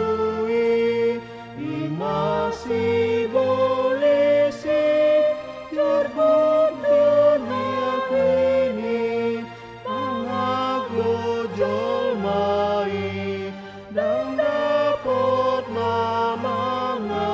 i, i ma sibolis i, jarbut do ni akhini, manganggo jolma i, ndang dapot na mangan.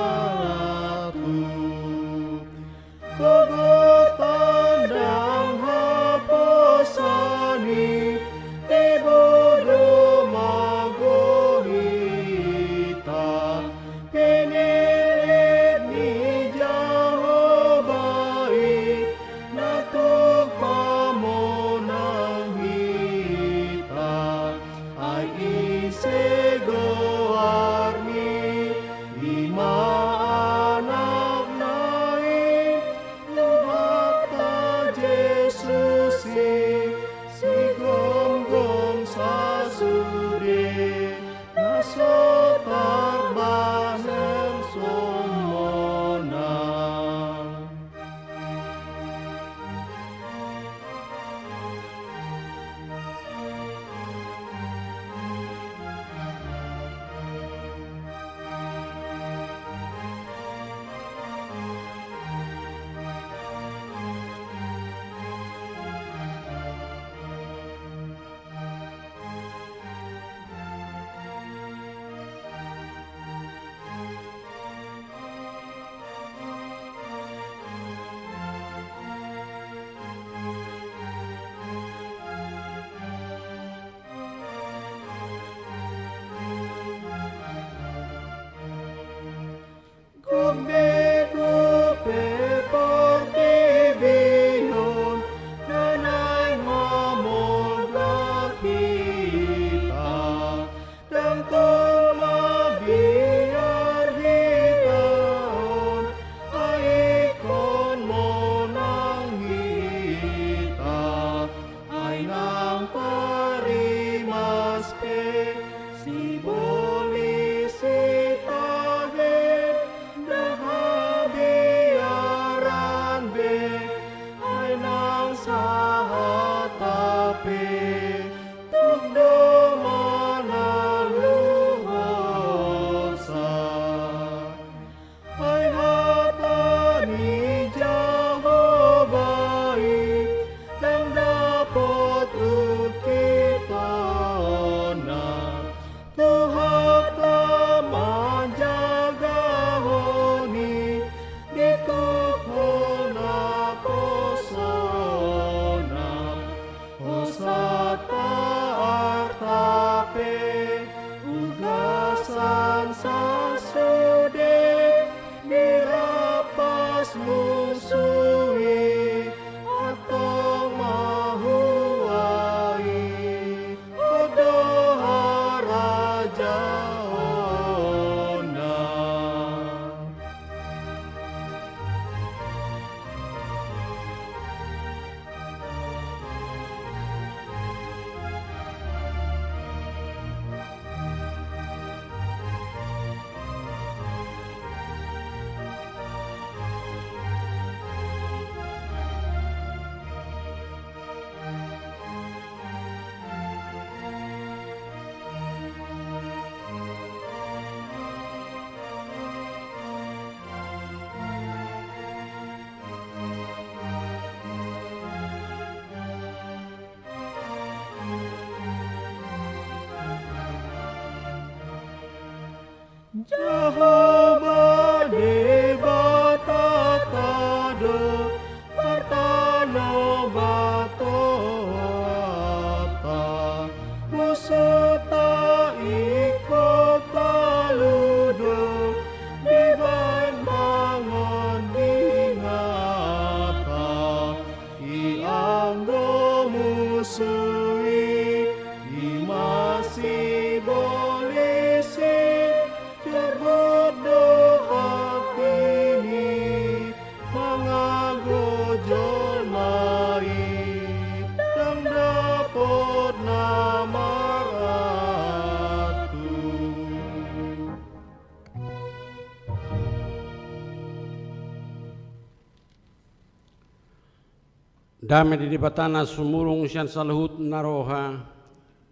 Dame ni Debata na sumurung sian saluhut na roha,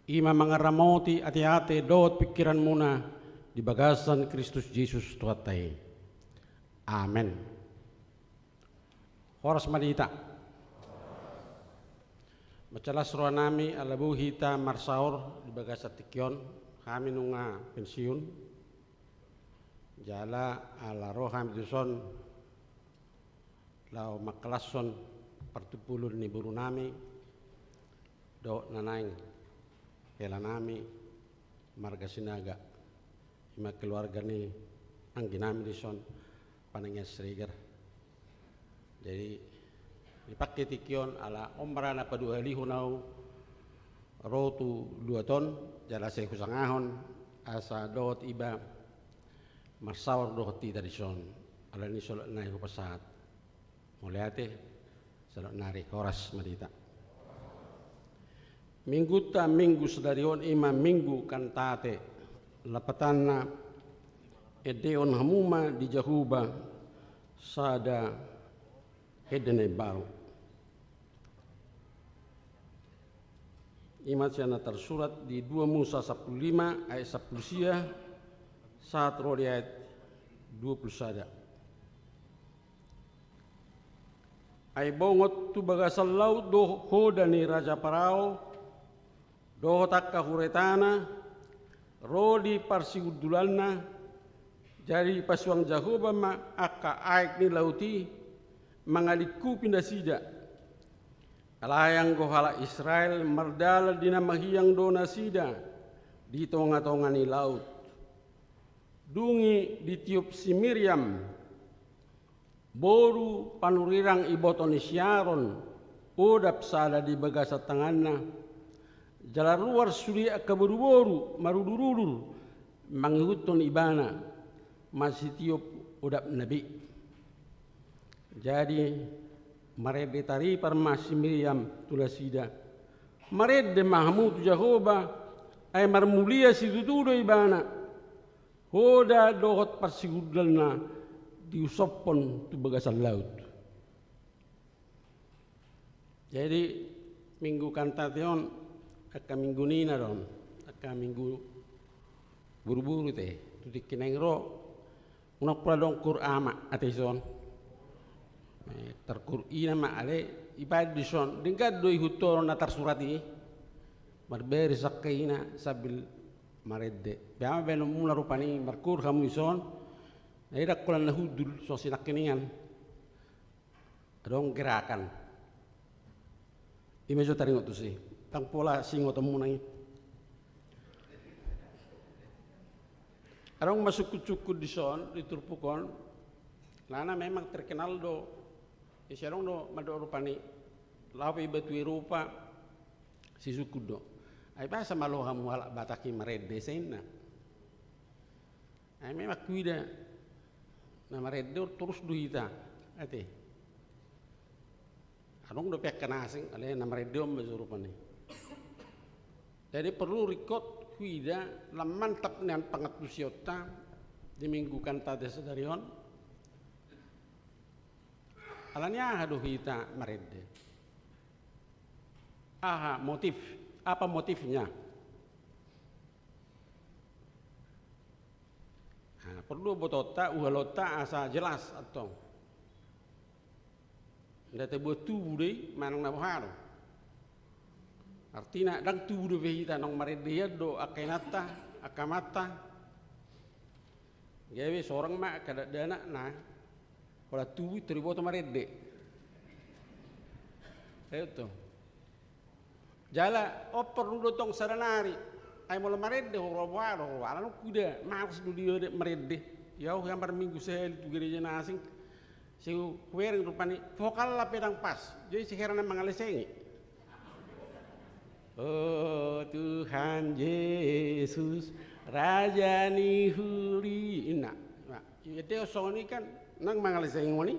i ma mangaramoti ateate dohot pingkiranmuna di bagasan Kristus Jesus Tuhanta i. Amen. Horas ma di hita. Mansai las rohanami ala boi hita marsaor di bagasan tingki on, hami nunga pensiun. Jala ala ro hami tuson laho mangkalashon partumpulon ni borunami dohot na naeng helanami marga Sinaga, i ma keluarga ni angginami dison Panahian Siregar. Jadi dipake tingki on ala on ma ra na paduahalihon au ro tu luat on, jala sai husangahon asa dohot iba marsaor dohot hita dison. Alani i sahat nai hupasahat. Mauliate, sahatnari, horas ma di hita. Minggunta minggu sadari on i ma Minggu Kantate, lapatanna: Endehon hamu ma di Jahowa sada ende na imbaru. I ma sian na tarsurat di dua Musa sampulu lima ayat sampulu sia sahat ro di ayat dua pulu sada. Ai bongot tu bagasan laut do hoda ni raja Parao dohot angka huretana, ro di parsigundulanna. Jadi pasuang Jahowa ma angka aek ni laut i mangalingkupi nasida. Alai anggo halak Israel mardalan di na mahiang do nasida di tongatonga ni laut. Dung i ditiop si Miriam, boru panurirang iboto ni si Aron, odap sada di bagasan tanganna. Jala ruar sude angka boruboru marudurudur mangihuthon ibana, masitiop odapna be. Jadi marende taripar ma si Miriam tu nasida: Marende ma hamu tu Jahowa, ai marmulia situtu do Ibana. Hoda dohot parsigundulanna diusophon tu bagasan laut. Jadi Minggu Kantate on angka minggu nina do on, angka minggu boruboru te. Tu tingki naeng ro, unang pola adong kur ama ate dison. Eh, tar kur ina ma, alai ibaen dison, denggan do ihuthon na tarsurat i. Marbaris angka ina sambil marende. Beha ma baenonmuna rupani markur hamu dison. Na i ndang holan na hundul songon sinangkiningan. Adong gerakan. I ma jo taringot tusi. Ndang pola siingotonmuna i. Adong ma sungkunsungkun dison di turpuk on. Alana memang terkenal do. Ise adong do mandok rupani laho pe iba tu Eropa, sisungkun do. Ai boasa malo hamu halak Batak i marende, ise inna. Ai memang huida na marende on torus do hita, ate. Adong dope angka na asing, alai na marende on ma jo rupani. Jadi porlu ringkot huida lam mantap nian pangantusionta di Minggu Kantate sadari on. Alani aha do hita marende? Aha motif? Apa motifnya? Nah, porlu botoonta, uhalonta asa jelas antong. Nda taboan tubu do i manang na boha do. Artina ndang tubu dope hita, naung marende hian do angka inanta, angka amanta. Gabe sorang ma angka dakdanakna, holan tubu i tor diboto marende. Ito. Jala on porlu do tong sada nari. Ai molo marende ho, ro boha do ho, alana huida males do dia marende. Ia au hea marminggu sahali tu gereja na asing. Sai hubereng rupani vokal pe ndang pas. Jadi si hera na mangalesengi. O Tuhan Yesus, Raja ni huri, inna. Nah, ende songon i kan nang mangalesengi ngoni.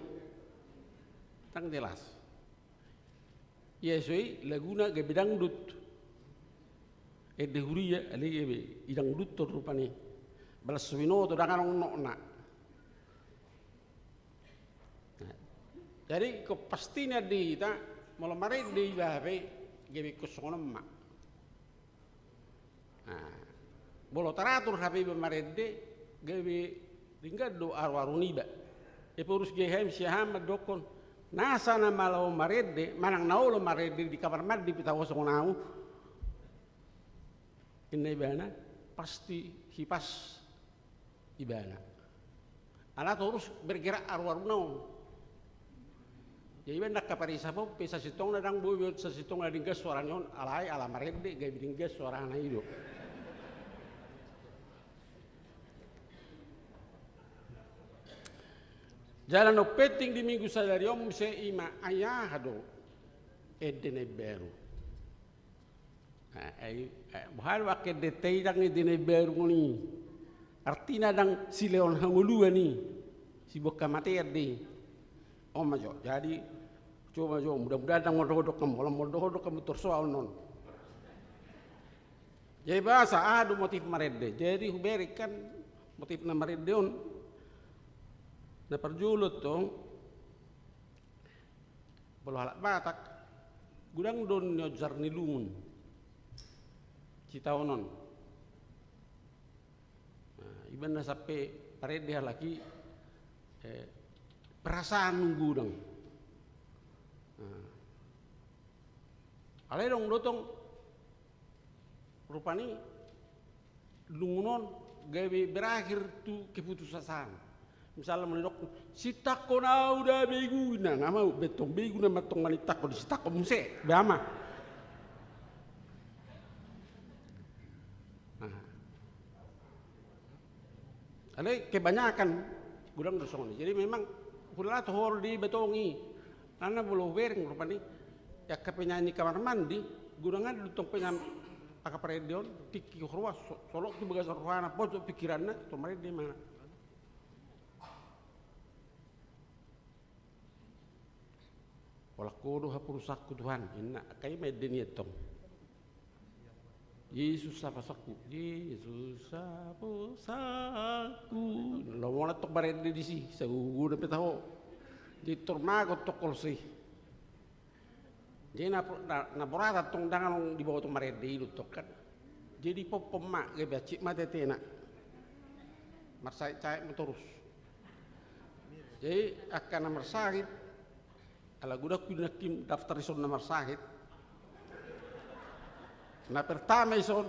Ndang jelas. Ia so i laguna gabe dangdut. Ende huria, alai gabe idangduthon rupani. Balas so binoto ndang adong nokna. Nah, jadi ingkon pasti nian di hita, Molo marende iba hape, gabe ingkon songon on ma. Nah, molo taratur hape iba marende, gabe denggan do aruaru niba. Ephorus GHM siahaan mandokkon, nasa na malo marende, manang na olo marende di kamar mandi pe taho songon ahu. Inna ibana, pasti hipas ibana. Ala torus bergerak aruaruna on. Jadi iba ndang kaparisa pon pe sasintongna ndang boi be on sasintongna denggan suarana on, alai ala marende gabe denggan suarana i do. Jala na umpenting di minggu sadari on muse ima, ai aha do ende na imbaru. Nah, ai, ai, boha do angka ende ta i ndang ende na imbaru ngoni. Artina ndang silehon hangoluan i, siboan hamatean do i. On ma jo, jadi, coba jo, mudah-mudahan ndang mondok-ondok hamu, molo mondok-ondok hamu torsoa on on. Jadi bahasa, aha do motif marende. Jadi hubereng kan motif na marende on. Na parjolo tong, molo halak Batak, godang do niojar ni lungun. Sitaonon. Nah, iba na sampe marende halak i, eh, perasaan godang. Nah. Alai adong do tong rupani lungun on gabe berakhir tu keputusasaan. Misalna molo didok, sintangkon ahu da begu, na nga mau be tong begu nama tong manintangkon, sintangkon muse, ba ma. Nah. Alai kebanyakan godang do songon i. Jadi memang hulala tohor di iba tong i. Karena molo hubereng rupani, angka penyanyi kamar mandi, godang do tong penyanyi angka parende on, tingki roha, so-, solot tu bagasan rohana, pojok pikiranna, tong marende ma. Holan Ho do haporusanku Tuhan, inna, angka i ma ende ni i tong. Yesus haposanku, Yesus haposanku. Lomo na tong marende disi, sagogo na pe taho. Jadi tor mago tong kolsi. Jadi na, na, na boratan tong ndang adong diboto marende i do tong kan. Jadi pompom ma, gabe hansit ma tetena. Marsahit-sahit ma torus. Jadi angka na marsahit, ala godang hudok nangkin daftar ison na marsahit. Na pertama ison,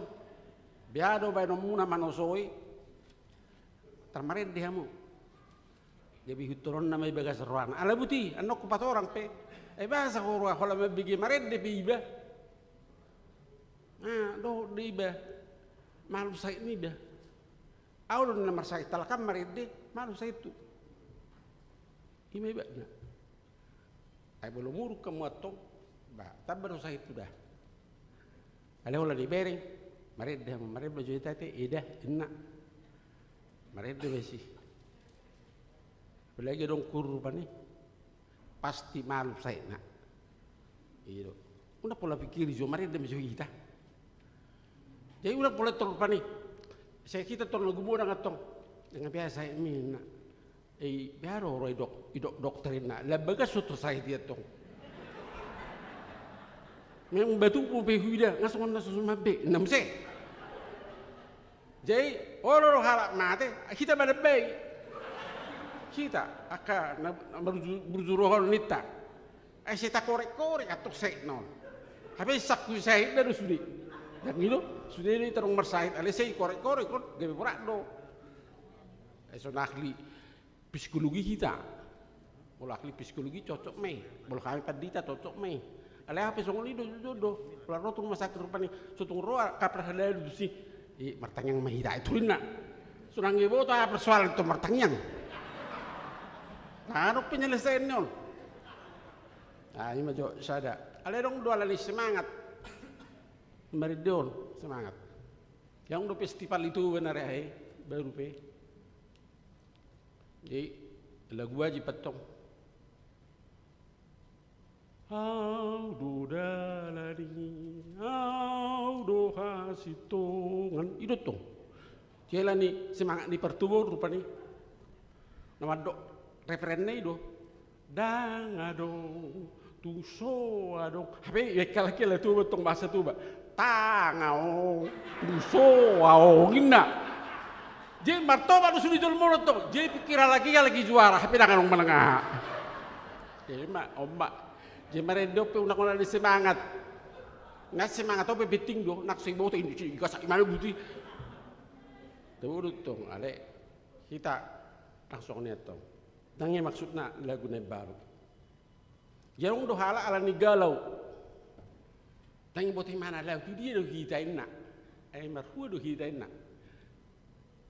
bea do baenonmuna manosoi, tar marende hamu. Gabe ihuthononna ma i bagasan rohana. Ala buti, annon hupatorang pe. Ai boasa ho roha, holan mambege marende pe iba. Nah, dohot do iba. Malum sahit niba. Ahu do na marsahit, halak an marende, malum sahithu. I ma ibana. Ai molo muruk hamu antong, ba, tamba do sahithu da. Alai holan dibereng, marende hamu, marende ma jo hita ate, eda, inna. Marende ma disi. Apalagi adong huruf an i. Pasti malum sahitna. I do. Unang pola pikiri jo, marende ma jo hita. Jadi unang pola tong rupani. Sai hita tong na gumodang antong. Ndang biasa sahitmi, inna. Eh, bea do ro idok, idok dokter, inna. Lam bagas do tong sahit i antong. Memang batu pe huida, nga songon na so suman be, inna muse. Jadi olo do halak mate, hita ma na baen. Hita angka na, na burju-, burju roha on ninta. Ai sai takorek-korek antong sahitna on. Hape sangku sahitna do sude. Ndang i do, sude do hita adong marsahit, alai sai korek-korek on, gabe borat do. Ai songon ahli psikologi hita. Molo ahli psikologi cocok ma i. Molo hami pandita cocok ma i. Alai hape songon i do, jujur do. Molo ro tu rumah sakit rupani, so tung ro angka parhalado tusi. I, martangiang ma hita, i turinna. So nunga diboto aha persoalan tong martangiang. Nah, adong penyelesaianna on. Nah, i ma jo sada. Alai adong do ala ni semangat. Marende on, semangat. Adong do festival i tu benar ya, eh, baru pe. Jadi, lagu wajib antong. Au do dalan i, au do hasintongan. I do tong. Jala ni semangat ni partubu rupani. Na mandok referenna i do. Ndang adong Tung so adong. Hape ia halak i ala Toba tong, bahasa Toba. Tanga o. Tung so adong inna. Jadi martoba do sude jolma on tong. Jadi pikir halak i, halak i juara. Hape ndang adong manang aha. Jadi ma, on ma. Jadi marende on pe unang, unang ni semangat. Na semangat on pe penting do. Nang so iboto i, i, i, gasak i ma na buti. Tabo do tong, ale. Hita langsung nian tong. Ndang i maksudna lagu na imbaru. Ia adong do halak ala ni galau. Ndang i boto imana, laho tu dia do hita inna. Eh, marhua do hita inna.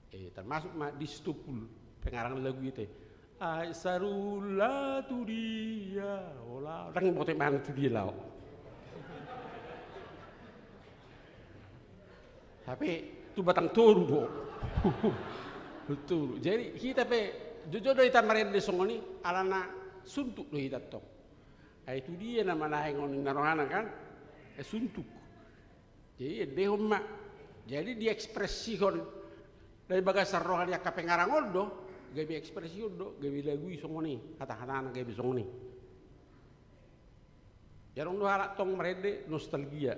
Eh, termasuk ma Distopul pengarang lagu i te. Ai sarulla tu dia, ola. Ndang i boto imana tu dia laho. Hape tu Batang Toru do. Toru. Jadi hita pe jotjot do hita marende songon i, alana suntuk do hita tong. Ai tu dia na manaeng on inna rohana kan? Eh, suntuk. Jadi endehon ma. Jadi diekspresihon dari bagasan roha ni angka pengarang on do, gabe ekspresihon do, gabe lagu i songon i, hata-hatana gabe songon i. Ia adong do halak tong marende nostalgia.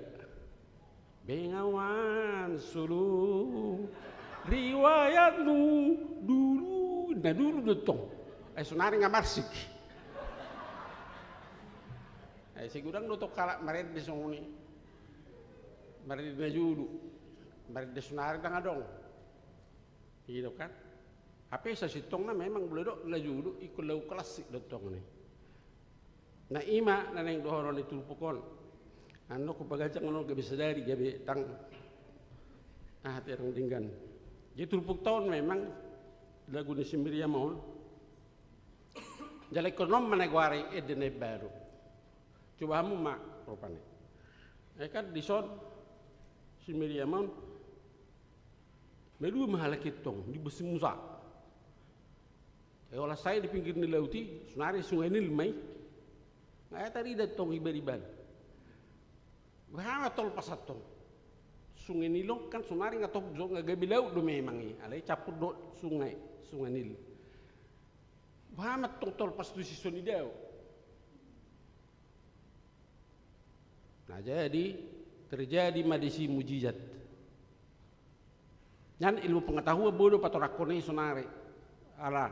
Bengawan Solo, riwayatmu dulu, na dulu do tong. Eh, sonari nga marsik. Eh, sai godang do tong halak marende songon i. Marende na jolo. Marende sonari ndang adong. I do kan? Hape sasintongna memang molo didok na jolo ingkon lagu klasik do tong i. Na i ma na naeng dohonon ni turpuk on. Annon hupaganjang annon gabe sadari, gabe ndang aha, terang denggan. Jadi turpukta on memang lagu ni si Miriam on. Jala ingkon on ma na goari ende na imbaru. Coba hamu ma rupani. Eh, kan dison si Miriam on. Malua ma halak i tong, diboan si Musa. Eh, holan sae di pinggir ni laut i, sonari Sungai Nil ma i. Nga tarida tong ibana-ibana. Boha ma tolpas antong. Sungai Nil on kan sonari nga tong jo, nga gabe laut do memang i. Alai campur do sungai, Sungai Nil. Boha ma antong tolpas tu sisongon i dao. Nah, jadi terjadi ma disi mujizat. Nian ilmu pengetahuan boi do patorangkon i sonari. Ala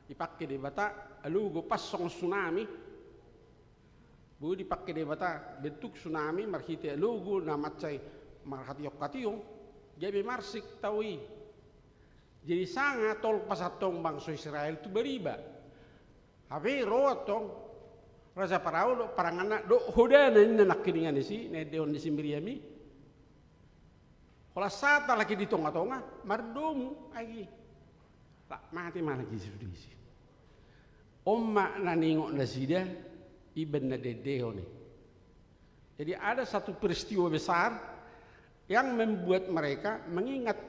dipangke Debata alogo pas songon tsunami. Boi dipangke Debata bentuk tsunami marhite alogo na mansai marhationg-hationg, gabe marsik tao i. Jadi sanga tolpas antong bangso Israel tu bariba. Hape ro antong raja Parao dohot paranganna dohot hodana ninna nangkiningan ni si, na endehon ni si Miriam i. Holan sahat halak i di tonga-tonga, mardomu aek i. Lah mate ma halak i sude disi. On ma na niingot nasida, ibaen na diendehon i. Jadi ada satu peristiwa besar yang membuat mereka mengingat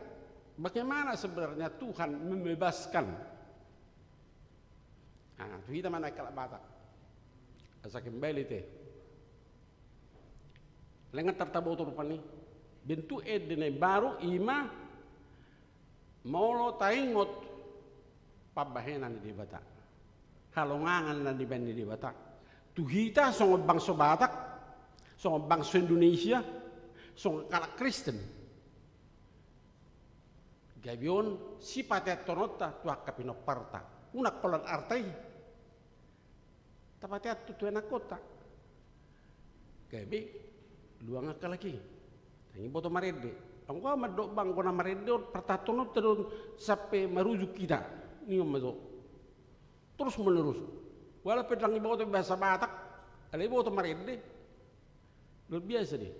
bagaimana sebenarnya Tuhan membebaskan. Nah, tu hita ma na halak Batak. Asa kembali te. Langa tartaboto rupani. Bentuk ende na imbaru i ma molo taingot pambahenan ni Debata. Halongangan na nibaen ni Debata. Tu hita songon bangso Batak, songon bangso Indonesia, songon halak Kristen. Gabe on sipateantononta tu angka pinomparta. Unang holan arta i. Tapatean tu, tu anakkonta. Gabe luang angka halak i. Ndang i boto marende. Anggo au mandok bang, anggo na marende on, partahanonta do on sampe marujung hita. Ningon ma jo. Terus menerus. Walaupun ndang iboto bahasa Batak, alai iboto marende. Luar biasa do i.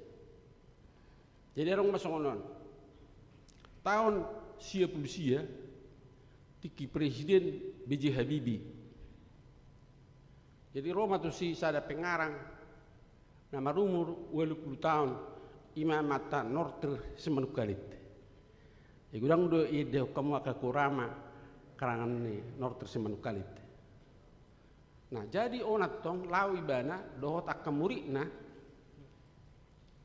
Jadi adong ma songon on. Taon sia pulu sia, tingki presiden B J Habibie. Jadi ro ma tusi sada pengarang na marumur ualu pulu taon, i ma amanta Nortir Simanungkalit. Jadi godang do iendehon hamu angka korama karangan ni Nortir Simanungkalit. Nah, jadi on antong laho ibana dohot angka muridna,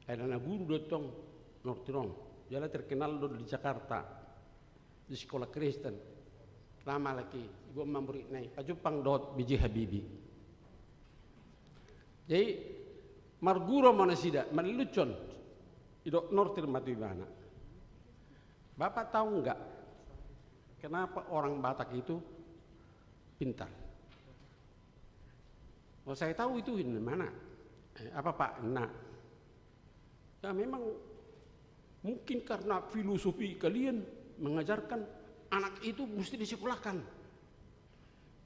ai na guru do antong Nortir on. Jala terkenal do di Jakarta, di sekolah Kristen. Laho ma halak i, iboan ma muridna i, pajumpang dohot B J Habibie. Jadi, marguru ma nasida, malelucon. Didok Nortir ma tu ibana. Bapak tahu nggak, kenapa orang Batak itu pintar? Oh, saya tahu itu, ninna, mana? Eh, apa, Pak? Nah, ya, memang mungkin karena filosofi kalian mengajarkan anak itu mesti disekolahkan.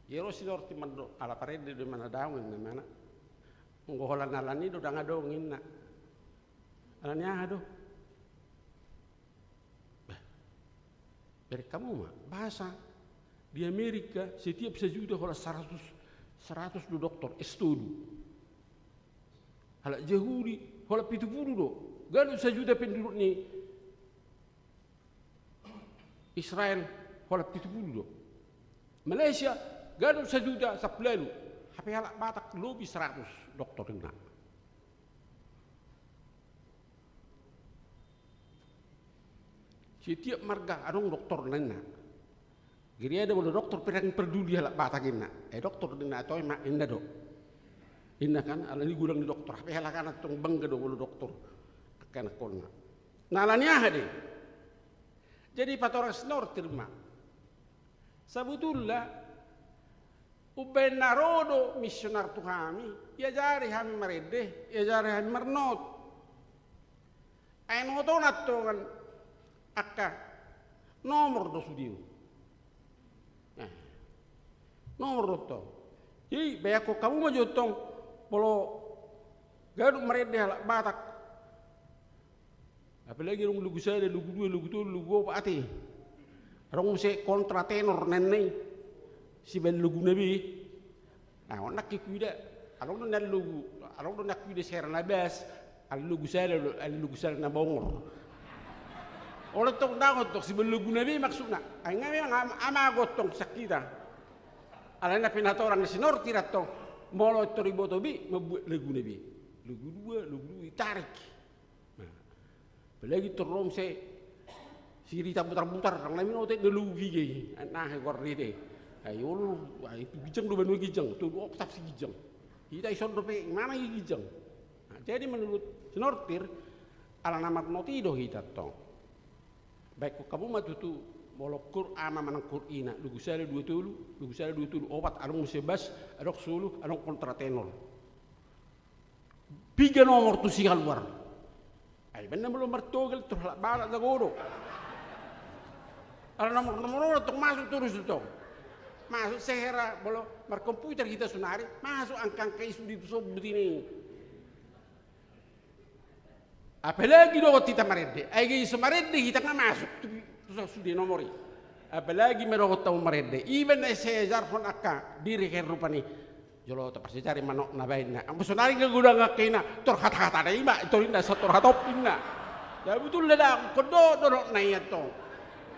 Ia ro si Nortir mandok, ala parende do i, mana daong, ninna, mana? Anggo holan ala ni do ndang adong, ninna. Ala ni aha do? Bah, bereng hamu ma, bahasa di Amerika setiap sajuta holan saratus, saratus do doktor, S tolu. Halak Jahudi holan pitu pulu do. Ganup sajuta penduduk ni Israel holan pitu pulu do. Malaysia ganup sajuta sampulu ualu. Hape halak Batak lobi saratus doktor, ninna. Setiap marga adong doktorna, ninna. Giri ada molo doktor pe ndang parduli halak Batak, ninna. Eh, doktor, ninna, atau emak, ninna do. Ninna kan, ala ni godang ni doktor. Hape halak an tong bangga do molo doktor. Angka anakkonna. Nah, ala ni aha do i? Jadi patorang si Nortir ma. Sabutulna, umbaen na ro do misionar tu hami, iajari hami marende, iajari hami marnot. Ai not on antong, angka nomor do sude on. Nah, nomor do antong. Jadi, bayangkon hamu ma jo antong, molo ganup marende halak Batak. Apalagi adong logu sada, logu dua, logu tolu, logu opat, ate. Adong muse kontra tenor, ninna i. Sibaen loguna be. Nah, on nangkin huida. Adong do nian logu, adong do nian huida sera na bas. Ala logu sada do, ala logu sada na bongor. Olo, antong ndang on antong sibaen loguna be maksudna. Ai nga memang am-, amago antong sian hita. Alai na pinatorang ni si Nortir antong, molo antong diboto be, mambuat loguna be. Logu dua, logu dua, ditarik. Nah, apalagi antong ro muse sirita butar-butar, ndang na binoto i do logu piga i. Nah, i goar i te. Ai olo, ai tu ginjang do banua ginjang, tolu oktav siginjang. Hita dison dope, i ma na i ginjang. Nah, jadi menurut si Nortir, ala na marnot i do hita antong. Baen hamu ma tutu, molo kur ama manang kur ina, logu sada dua tolu, logu sada dua tolu opat, adong muse bas, adong solo, adong kontra tenor. Piga nomor tusi haluar? Ai baen na molo martogal, tor halak Batak jago do. Ala nomor-nomor on antong masuk torus do antong. Masuk sera, molo markomputer hita sonari, masuk angka-angka i sude tu sombut i. Apalagi dohot hita marende, ai gabe so marende hita nga masuk tu, tu sude nomor i. Apalagi ma dohot hamu marende, iba na sai ajarhon angka diri, kan rupani. Jolo taparsiajari manokna baenna. Anggo sonari nga godang angka i na, tor hata-hatana i ma, tor inna, sator hatop inna. Jadi betulna ndang, ingkon dohot do anakna i antong.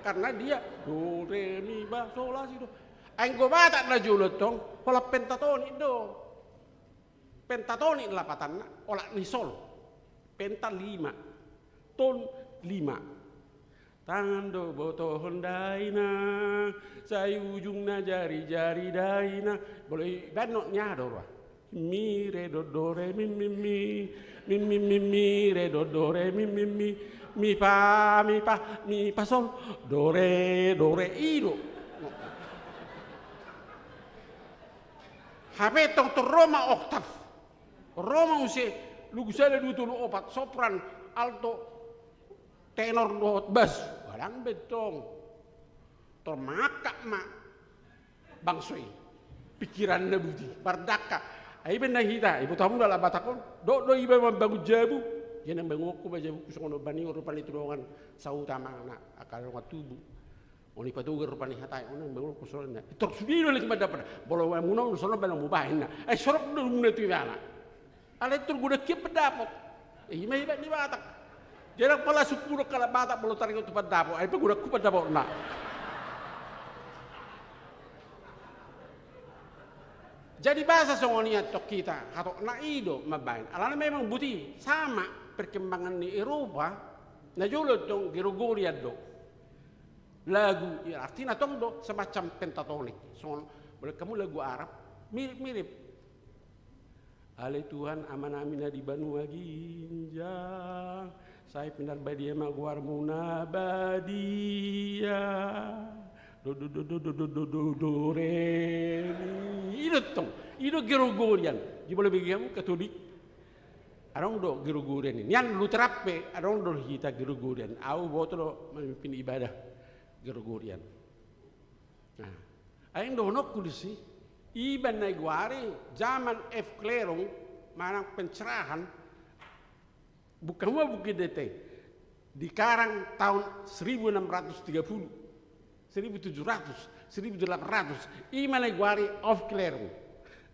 Karena dia do, re, mi, fa, sol, la, si, do. Anggo Batak na jolo antong, holan pentatonik do. Pentatonik lapatanna, olat ni sol. Penta lima. Ton lima. Tangan do botohon dainang, sai ujungna jari-jari dainang. Molo i baen not ni aha do roha? Mi, re, do, do, re, mi, mi, mi. Mi, mi, mi, mi, re, do, do, re, mi, mi, mi. Mi, fa, mi, fa, mi, fa, sol. Do, re, do, re, i do. Hape tong tor ro ma oktav. Ro ma muse logu sada dua tolu opat, sopran, alto, tenor dohot bas. Godang be tong. Tor mangangkat ma bangso i. Pikiranna buti, mardangka. Ai baen na hita, iboto hamu do halak Batak on. Dohot do iba mambangun jabu. Ia na mbangunhon ma jabungku songon on, baen i rupani tu dongan sahuta, amangna, angka dongan tubu. On i patogar rupani hata i, on na mbangunhon songon on. Tor sude do leleng mandapothon. Molo muna on songon on, baen na mubaen na. Ai sorok do muna tu ibana. Alai tor godang hian pandapot. I ma hebat ni Batak. Jadi pola sumpung do halak Batak molo taringot tu pandapot. Ai pagodangku pandapotna. Jadi bahasa songon i antong hita, hatopna i do mambaen. Alana memang buti, sama perkembangan ni Eropa, na jolo antong Gregorian do. Lagu, ya, artina tong do semacam pentatonik. Songon, molo hamu lagu Arab, mirip-mirip. Ale Tuhan, Amanami na di banua ginjang, sai pinarbadia ma goarMu na badia. Do, do, do, re, mi. I do tong, i do Gregorian. Di bola bagi hamu Katolik, adong do Gregorian i. Nian Lutheran pe, adong do hita Gregorian. Au boto do mamimpin ibadah Gregorian. Nah, ai dohononku disi, iba na digoari zaman Aufklärung, manang pencerahan, bukan mau buku dete, dikarang tahun seribu enam ratus tiga puluh, seribu tujuh ratus, seribu delapan ratus, ima na digoari Aufklärung,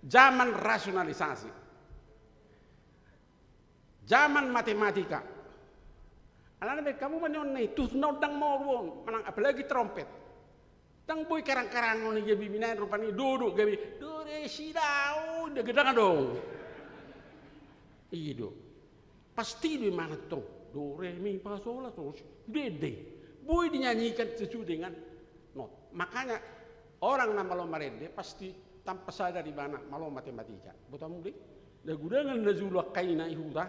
zaman rasionalisasi. Zaman matematika. Alana baen hamu ma nion na i, tutu na undang moru on, manang apalagi trompet. Ndang boi karang-karangon i gabe binaen rupani, do do gabe, do re si do, ndang, ndang adong. I do. Pasti do imana tong. Do re mi fa sol la si do. Sude, sude. Boi dinyanyikan sesuai dengan not. Makanya orang na malo marende pasti tanpa sadar ibana malo matematika. Boto hamu do i? Na gudangan na jolo angka ina i huta,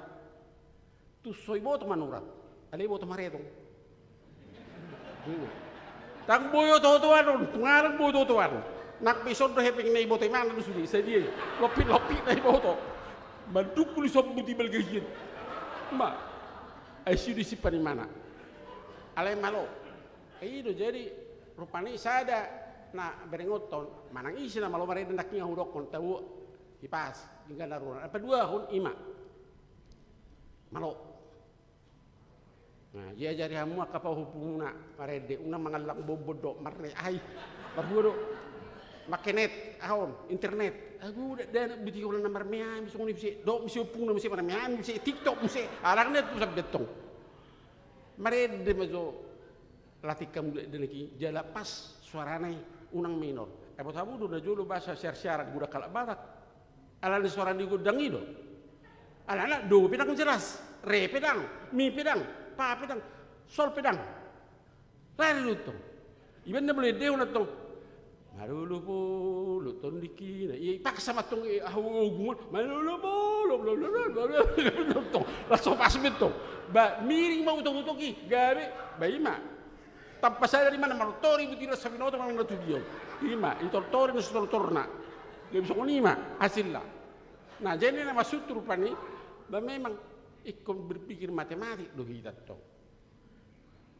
tung so iboto manurat, alai iboto maretong. Ndang boi oto-otoan on, tung ndang boi oto-otoan. Nang pe ison do hepeng na iboto imana do sude, sadia i. Lompit-lompit na iboto. Mandungkul i sombut i balga hian. Ma. Ai si do i simpan imana. Alai malo. I do jadi rupani sada na berengothon, manang ise na malo marende nangkin hudokkon, tabo Hipas, Dingga Naruan. Apa dua hon ima. Malo. Nah, diajari hamu angka pahompumuna marende, unang mangallang bombon do, marre ai. Marhua do. Make net, aha on, internet. Agu, dakdanak buti holan na marmeami songon i muse, do muse ompungna muse marmeami muse, TikTok muse, alana tu sampe tong. Marende ma jo. Latihon hamu dakdanak i, jala pas suarana i unang minor. Ai boto hamu do na jolo bahasa siar-siaran godang halak Batak. Alana suara ni gondang i do. Alana do pe ndang jelas, re pe ndang, mi pe ndang, fa pe ndang, sol pe ndang. Lari do tong. Iba na boi endehon tong. Malolo-lolo tondingkina. Ia ipaksa ma tong, eh, aha ogungon. Malolo-lolo, malolo-lolo, malolo-lolo tong. Laos so pas be tong. Ba miring ma utok-utok i, gabe, ba ima. Tanpa sadar imana martortor i buti na sabinoto manang na tudion. Ima, itortor i na sitortorna. Gabe songon ima hasilna. Nah, jadi na maksudhu rupani, ba memang ingkon berpikir matematik do hita tong.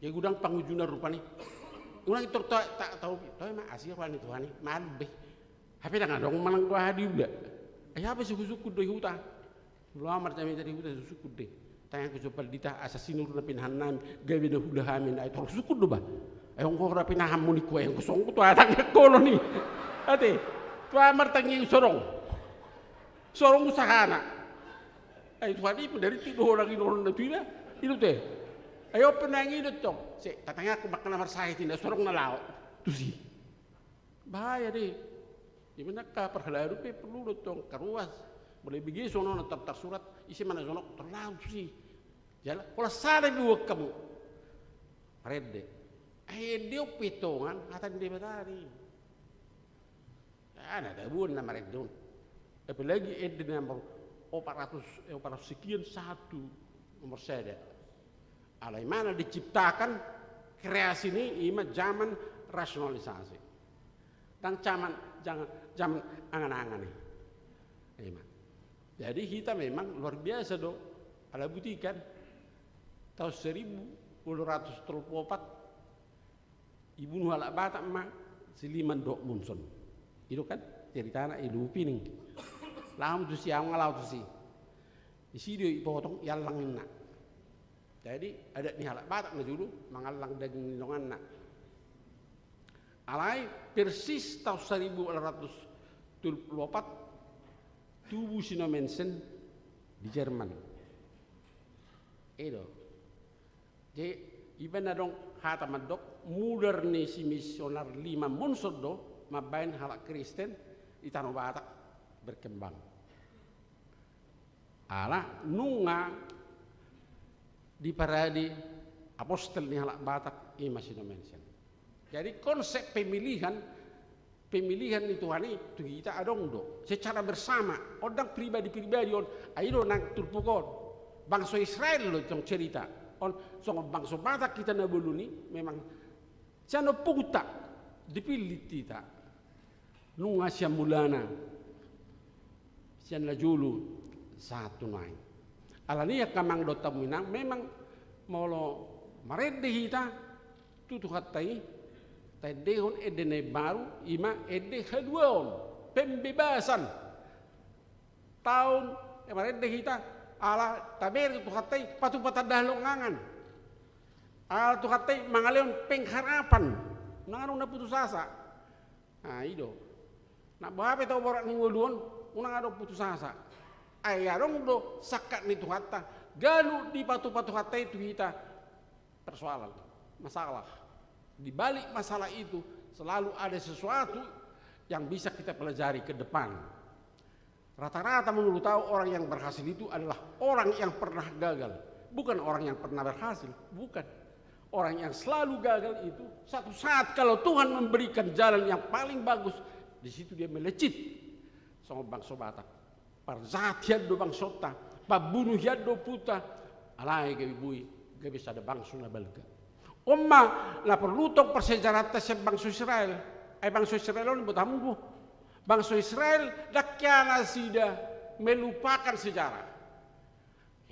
Ia godang pangujuna rupani. Unang itor ta, ta, tau, tau ma asi roha ni Tuhan i, malum be. Hape ndang adong manang do aha diula. Ai aha pe sungkun-sungkun do i huta. Molo au marjamita di huta sungkun do i. Tangiangku jo pandita asa sinur na pinahan nami, gabe na hula hami na ai tor sungkun do ba. Ai anggo na pinahanmu ningku ai anggo songon tu aha tangiangkon on i. Ate, tu aha martangiang so adong. So adong usahana. Ai Tuhan i pe dari ti do holan i noron na tu iba. I do te. Ai on pe nang i do tong. Se, tatangiangkon ma angka na marsahit i na so adong na laho. Tusi. Bahaya do i. Ima angka parhalado pe porlu do tong karuas. Molo i bege songon on tar, tarsurat, ise ma na jonok tor laho tusi. Jala, holan sada pe buat hamu. Marende. Ai ende on pe tongan, hata ni Debata do i. Ah, na tabuan na marende on. Apalagi ende na nomor opat ratus, eh, opat ratus sekian satu, nomor sada. Alai imana diciptakan kreasi ni i ima zaman rasionalisasi. Ndang zaman, zaman, zaman angan-angan i. Ima. Jadi hita memang luar biasa do. Ala boti kan. Tahun seribu dua ratus tolu puluh empat, ibunu halak Batak ma Siliman dohot Munson. I do kan ceritana i Lupining. Laho ma tusi, au nga laho tusi. Disi do ipotong, iallang ninna. Jadi adat ni halak Batak na jolo mangallang daging ni donganna. Alai persis tahun seribu delapan ratus tolu puluh empat tubu si Nommensen di Jerman. I do. Jadi, iba na adong hata mandok, mudar ni si misionar Liman Munson do mambaen halak Kristen di Tano Batak berkembang. Ala nunga diparade apostel ni halak Batak ima si Nommensen. Jadi konsep pemilihan Pemilihan ni Tuhan i tu hita adong do secara bersama. On ndang pribadi-pribadi on, ai do nang turpuk on. Bangso Israel do tong cerita on, songon bangso Batak hita na bolon i memang sian ompungta dipillit hita. Nunga sian mulana, sian na jolo sahat tu nuaeng. Alani i angka amang dohot hamu inang, memang molo marende hita tu Tuhanta i, taendehon ende na imbaru, i ma ende haluaon, pembebasan. Taon, eh, marende hita, ala tabere tu Tuhanta i patupa tanda halongangan. Ala Tuhanta i mangalehon pengharapan, unang adong na putus asa. Nah, i do. Na boha pe tau borat ni ngolu on, unang adong putus asa. Ai adong do sangkap ni Tuhanta, ganup dipatupa Tuhanta i tu hita persoalan, masalah. Di balik masalah itu selalu ada sesuatu yang bisa kita pelajari ke depan. Rata-rata menurut tahu orang yang berhasil itu adalah orang yang pernah gagal, bukan orang yang pernah berhasil, bukan. Orang yang selalu gagal itu, satu saat kalau Tuhan memberikan jalan yang paling bagus, di situ dia melejit. Songon bangso Batak. Parjahat hian do bangsonta, pambunu hian do ompunta, alai gabe boi, gabe sada bangso na balga. On ma na porlu tong parsejarahanta sian bangso Israel. Ai bangso Israel on, boto hamu do. Bangso Israel, ndang hea nasida melupakan sejarah.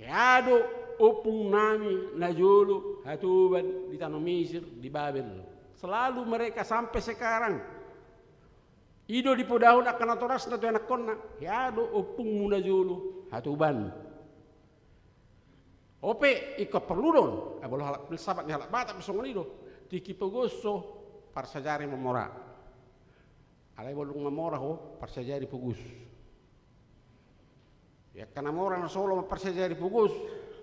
Hea do ompung nami na jolo hatoban di tano Mesir, di Babel. Selalu mereka sampai sekarang. I do dipodahon angka natorasna tu anakkonna, hea do ompungmu na jolo hatoban. Ope, ingkon porlu do on, ai molo halak filsafat ni halak Batak pe songon i do, tingki pogos do parsajari mamora. Alai molo dung mamora ho, parsajari pogos. Ia angka na mora na so olo ma parsajari pogos,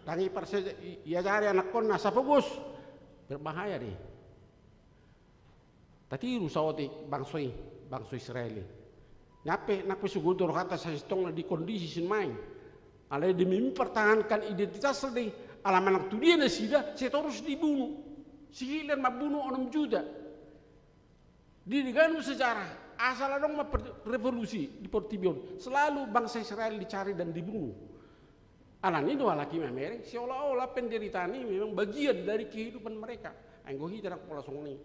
ndang i parsaja-, i-, iajari anakkonna asa pogos, berbahaya do i. Tatiru saotik bangso i, bangso Israel i. Nang pe, nang pe sogot do rohanta sasintongna di kondisi sinuaeng. Alai demi mempertahankan identitasna do i, ala manang tu dia nasida, sai torus dibunu. Si Hitler mambunu onom juta. Di, di ganup sejarah, asal adong ma per-, revolusi di portibi on, selalu bangsa Israel dicari dan dibunuh. Alani do halak i mamereng, seolah-olah penderitaan i memang bagian dari kehidupan mereka. Ai anggo hita ndang pola songon i.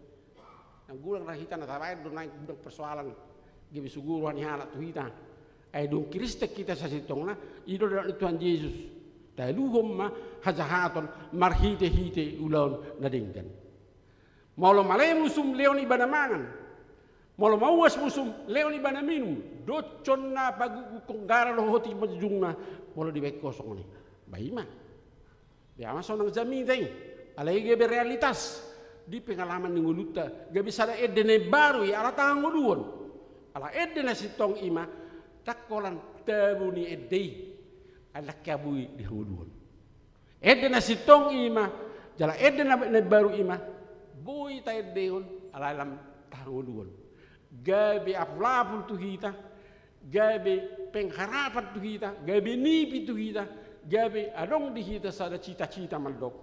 Nang godang ra hita na tabaen do naeng godang persoalan, gabe sugu roha ni halak tu hita. Ai dung Kristen hita sasintongna, i do didok ni Tuhan Jesus. Taluhon ma hajahaton marhite-hite ulaon na denggan. Molo male musum, lehon ibana mangan. Molo mauas musum, lehon ibana minum. Doshon na paguguhon gara dohot i manjujungna, molo dibaen ho songon i. Ba i ma. Ba i ma sonang jamita i. Alai gabe realitas di pengalaman ni ngolunta. Gabe sada ende na imbaru i ala tangoluon. Ala ende na sintong i ma, ndang holan tabo ni ende i. Alai ndang hea boi di hangoluon. Ende na sintong i ma, jala ende na, na imbaru i ma, boi taendehon ala lam tahangoluon. Gabe apul-apul tu hita, gabe pengharapan tu hita, gabe nipi tu hita, gabe adong di hita sada cita-cita mandok.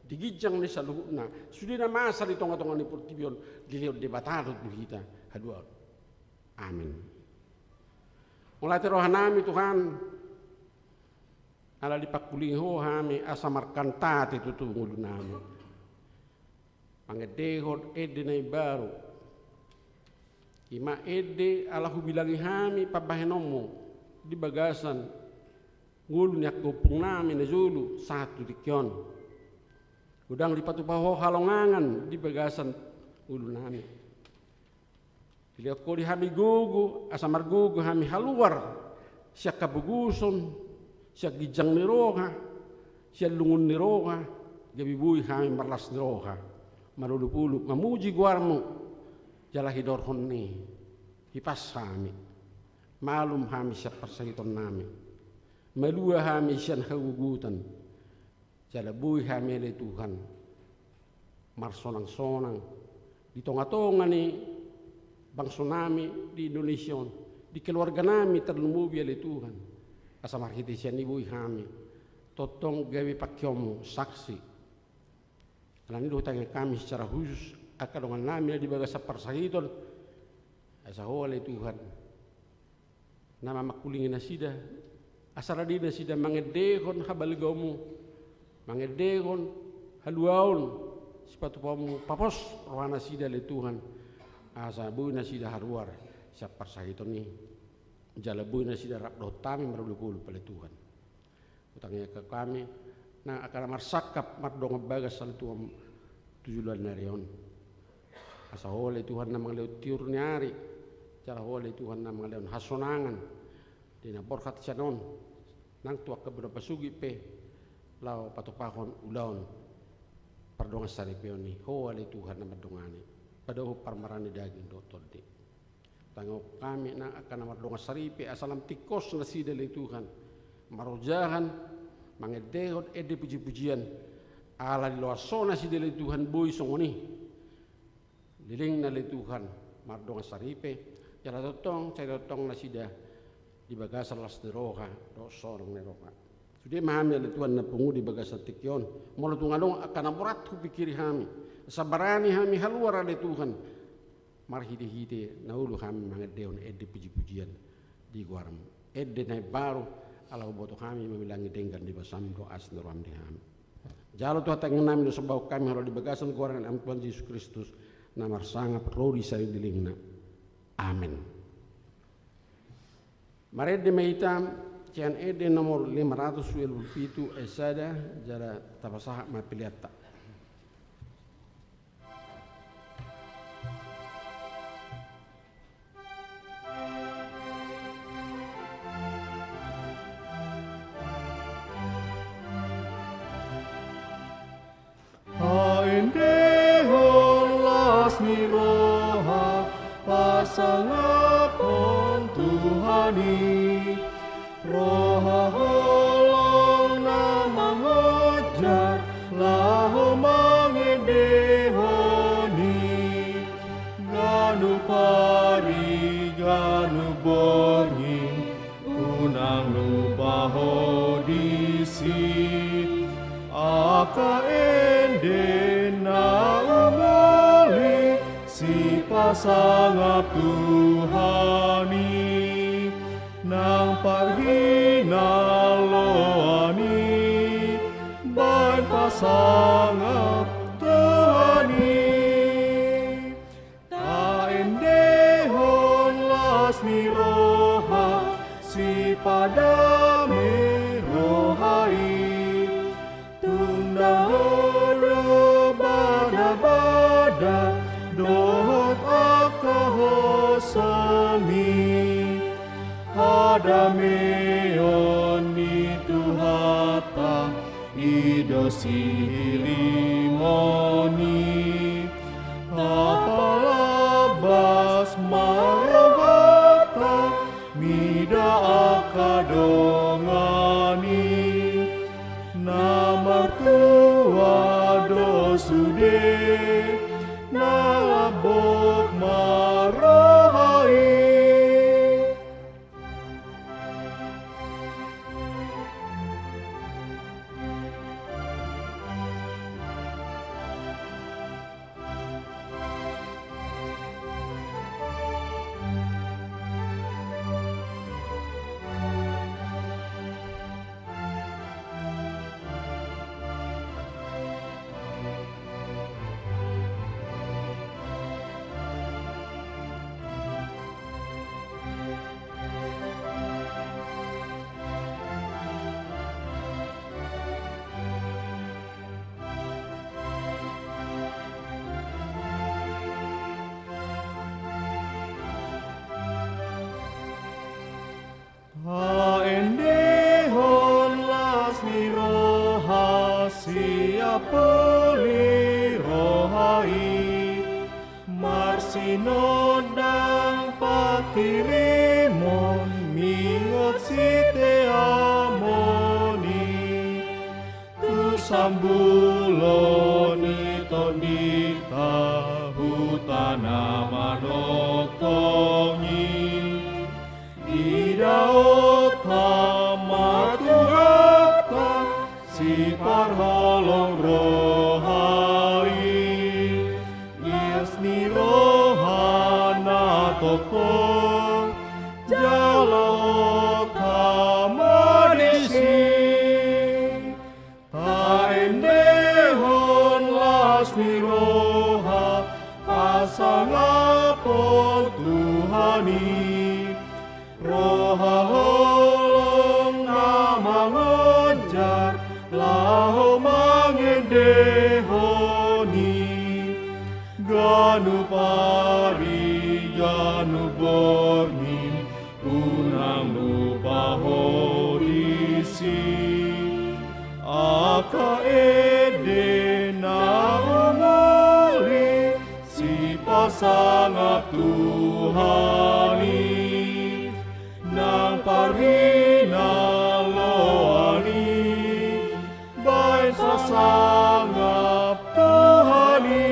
Di ginjang ni saluhutna, sude na masa di tonga-tonga ni portibi on, dilehon Debata do tu hita haluaon. Amin. Mauliate rohanami Tuhan, ala dipangkulingi Ho hami asa markantate tutu ngolunami. Mangendehon ende na imbaru. I ma ende ala hubilangi hami pambahenonmu di bagasan ngolu ni angka ompungnami na jolo sahat tu tingki on. Godang dipatupa Ho halongangan di bagasan ngolunami. Dilehon Ho di hami gogo, asa margogo hami haluar sian hapogoson, sian ginjang ni roha, sian lungun ni roha, gabe boi hami marlas ni roha, marolop-olop mamuji goarmu, jala hidorhon ni, hipas hami, malum hami sian parsahitonnami, malua hami sian hagogotan, jala boi hami ale Tuhan marsonang-sonang di tonga-tonga ni bangsonami di Indonesia on, di keluarganami tarlumobi ale Tuhan, asa marhite sian i boi hami tongtong gabe pangkeonmu, saksi. Alani do hutangiang hami secara khusus angka dongannami na di bagasan parsahiton, Asa Ho ale Tuhan na mamangkulingi nasida, asa rade nasida mangendehon habalgaonMu, mangendehon haluaon sipatupaonMu, papos rohanasida ale Tuhan, asa boi nasida haruar sian parsahiton i, jala boi nasida rap dohot hami marolopolop ale Tuhan. Hutangiangkon hami nang angka na marsangkap mardongan bagas ale Tuhan tu joloan ni ari on. Asa Ho ale Tuhan na mangalehon tiur ni ari, jala Ho ale Tuhan na mangalehon hasonangan di na borhat sian on nang tu angka bona pasogit pe laho patupahon ulaon pardongansaripeon i. Ho ale Tuhan na mandongani, padaohon parmaraan ni daging dohot tondi. Tangihon hami nang angka na mardongansaripe asa lam tingkos nasida ale Tuhan, marojahan mangendehon ende pujipujian, ala diloas Ho nasida ale Tuhan boi songon i lelengna ale Tuhan mardongansaripe, jala tongtong sai tongtong nasida di bagasan las ni roha dohot sonang ni roha. Sude ma hami ale Tuhan na pungu di bagasan tingki on. Molo tung adong angka na borat hupingkiri hami, asa barani hami haluar ale Tuhan, marhitehite na olo hami mangendehon ende pujipujian di goarMu, ende na imbaru, ala huboto hami mamilangi denggan ni basaM dohot asi ni rohaM di hami. Jalo Tuhan, tangiangnami do, sombahon hami halo di bagasan goar ni Tuhan Jesus Kristus na marsangap ro di saleleng lelengna. Amen. Marende ma hita sian ende nomor lima ratus ualu pulu pitu ayat sada, jala tapasahat ma peleanta. Paendehon las ni roha, pasangaphon Tuhan i. Roha holong na mangonjar laho mangendehon i. Ganup ari ganup borngin unang lupa ho disi. Angka ende na umuli sipasangap Tuhan i. Nang parhinaloan i baen pasangap Tuhan i. Taendehon las ni roha, sipadame roha i. Tung dang olo badabada dohot angka hosom i. Hadameon ni Tuhanta i do sihirimon i. Hapalabas ma rohanta mida angka dongan i. Na martua do sude, na lambok ma roha i. Taendehon las ni roha, siapuli roha i. Marsinondang panghirimon, ingot siteamon i. Tu sambulo ni tondinta, huta na manongtong i. Idaonta ma Tuhanta, siparholong roha i. Ias ni roha na tongtong lupa ho disi. Angka ende na umuli sipasangap Tuhan i, nang parhinaloan i baen pasangap Tuhan i.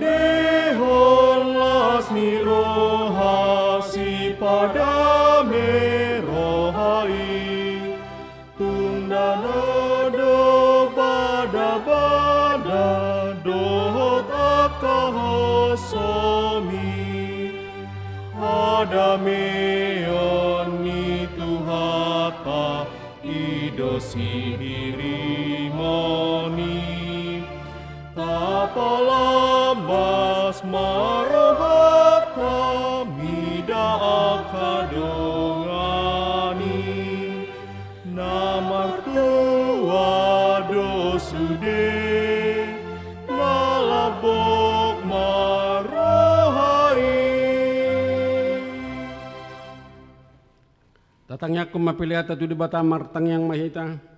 Taendehon las ni roha sipadame roha i, tung ndada do badabada dohot angka hosom i. Hadameon ni Tuhanta i do sihirimon i. Tapalambas ma rohanta mida angka dongan i. Na martua do sude, na lambok ma roha i. Tatangiangkon ma peleanta tu Debata. Martangiang ma hita.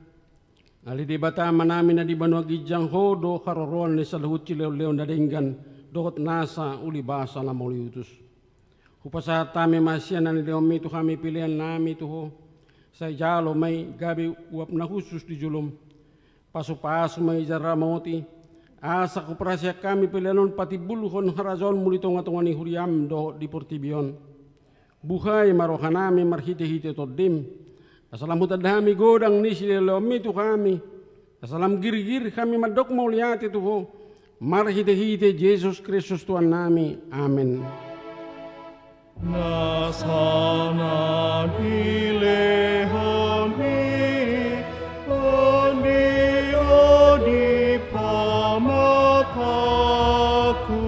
Ale Debata Amanami na di banua ginjang, Ho do haroroan ni saluhut silehonlehon na denggan dohot nasa ulibasa na mauliutus. Hupasahat hami ma sian na nilehonmi tu hami peleannami tu Ho. Sai jalo ma i gabe uap na hushus di jolom. Pasupasu ma i jala ramoti, asa huparhaseang hami pelean on patimbulhon harajaonmu di tongatonga ni huriam dohot di portibi on. Buhai ma rohanami marhitehite Tondim, asa lam hutanda hami godang ni silehonlehonmi tu hami, asa lam girgir hami mandok mauliate tu Ho, marhitehite Jesus Kristus Tuhannami. Amen. Nasa na nilehonmi on di, on di pamatangku,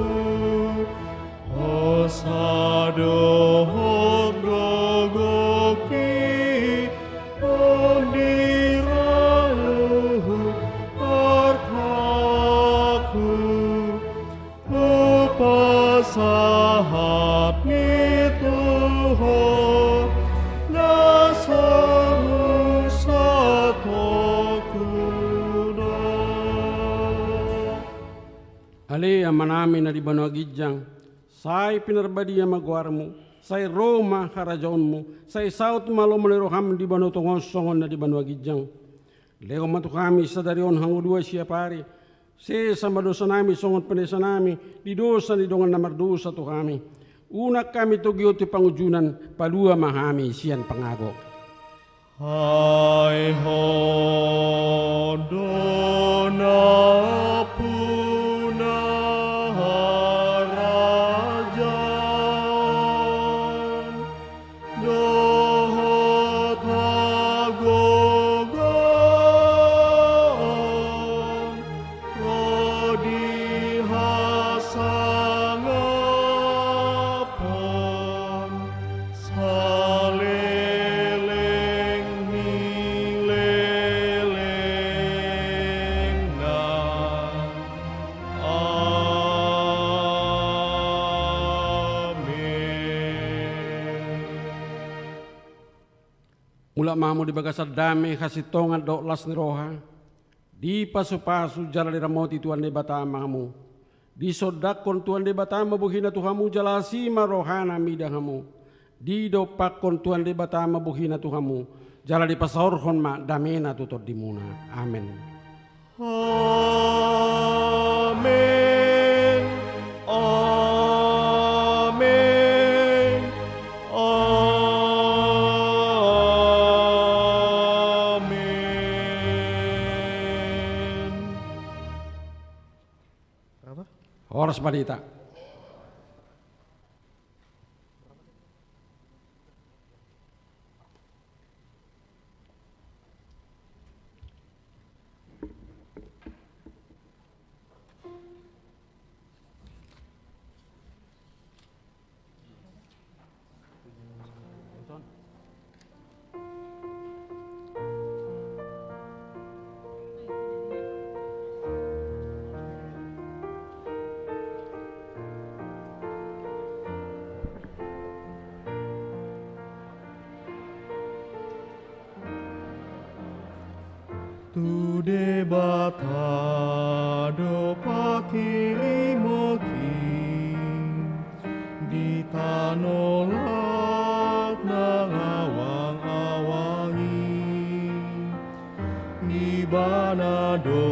hosa dohot gogongki on di saluhut artangku. Hupasahat ma i tu Ho na saluhut satongkuna. Ale Amanami na di banua ginjang, sai pinarbadia ma goarmu, sai ro ma harajaonmu, sai saut ma lomo ni roham di banua tonga on songon na di banua ginjang. Lehon ma tu hami sadari on hangoluan siapari, sesa ma dosanami songon panesanami di dosa ni dongan na mardosa tu hami. Unang hami togihon tu pangunjunan, palua ma hami sian pangago. Ai Ho do nampuna harajaon dohot hagogoon ro di hasangapon saleleng ni lelengna. Amen. Mulak ma hamu di bagasan dame, hasintongan dohot las ni roha, dipasupasu jala diramoti Tuhan Debata ma hamu. Disondangkon Tuhan Debata ma bohina tu hamu jala asi ma rohana mida hamu. Didompakkon Tuhan Debata ma bohina tu hamu jala dipasaorhon ma damena tu tondimuna. Amen. Amen. Amen. Horas ma di hita. Tu Debata do panghirimon i di tano las nang awang-awang i. Ibana do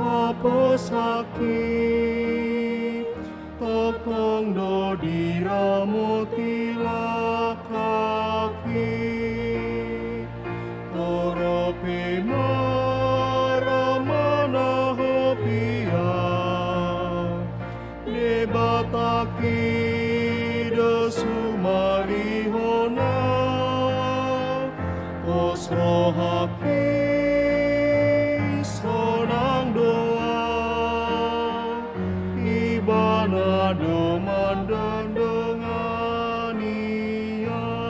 haposanki, tongtong do diramoti laklak i. Torop pe ma ra manahop ia, Debatangki do sumarihon na, pos rohangki sonang do au, Ibana do mandongani au.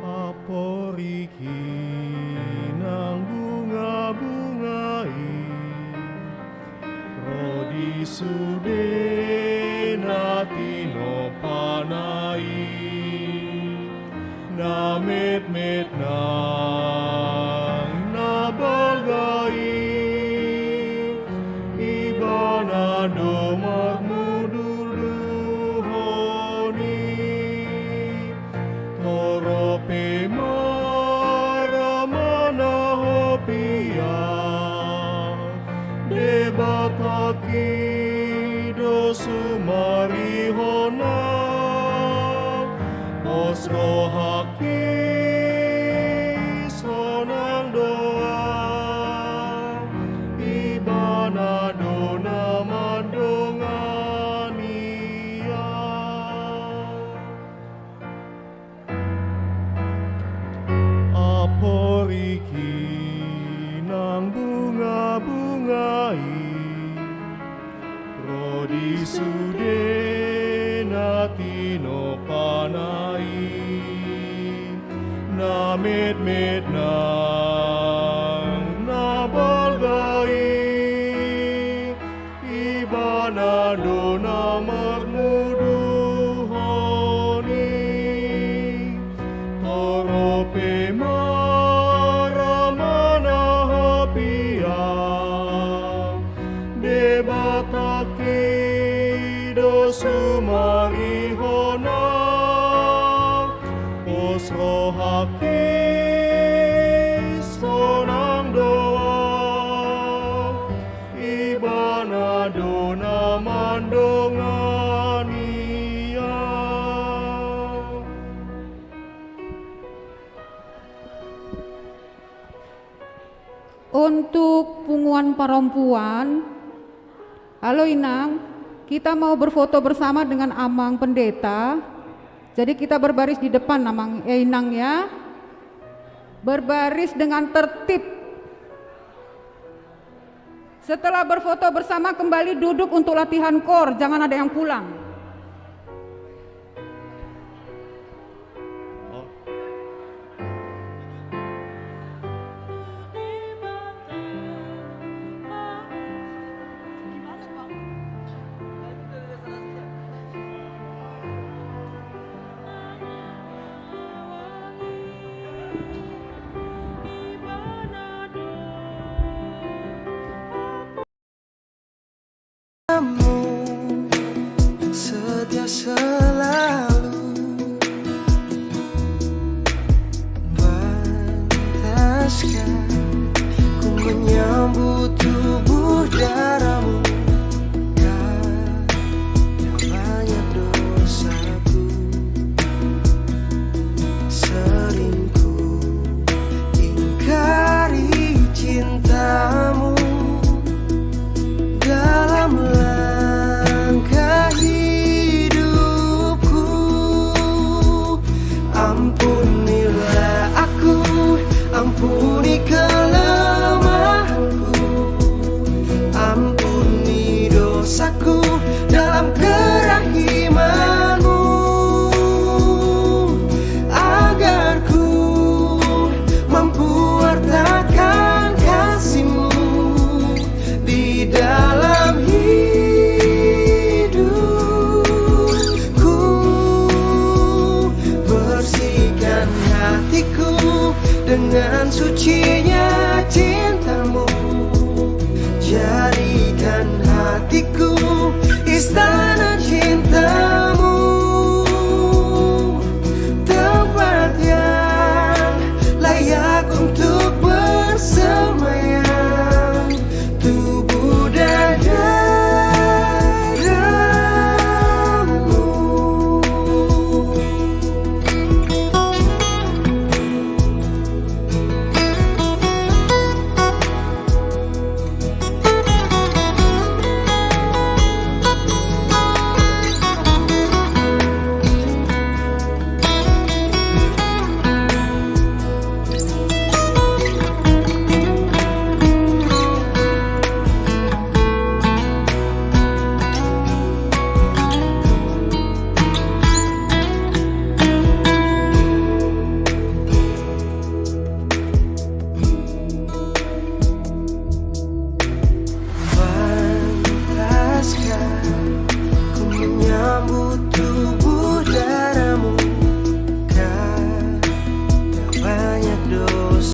Amporik i nang bunga-bunga i, ro di sude na tinompana i. Na metmet nang na balga i, Ibana do marmudurduhon i. Torop pe ma ra manahop ia, Debatangki do sumarihon na, pos rohangki sonang do au, Ibana do na mandongani au. Amporik i nang bunga-bunga i, ro di sude na tinompana i. Na metmet nang na balga i, Ibana do na marmudurduhon i. Torop pe ma ra manahop ia, Debatangki do sumarihon na, pos rohangki sonang do au, Ibana do na mandongani au. Untuk punguan parompuan, halo Inang, kita mau berfoto bersama dengan Amang Pendeta. Jadi kita berbaris di depan, Amang, eh, Inang, ya. Berbaris dengan tertib. Setelah berfoto bersama, kembali duduk untuk latihan kor, jangan ada yang pulang. Kamu setia selalu pantaskan ku menyambut tubuh darahmu. Karena banyak dosaku, sering ku ingkari. Saku dalam kerahimanmu, agar ku mampu wartakan kasihmu di dalam hidupku. Bersihkan hatiku dengan sucinya cintamu. Jadikan hatiku istana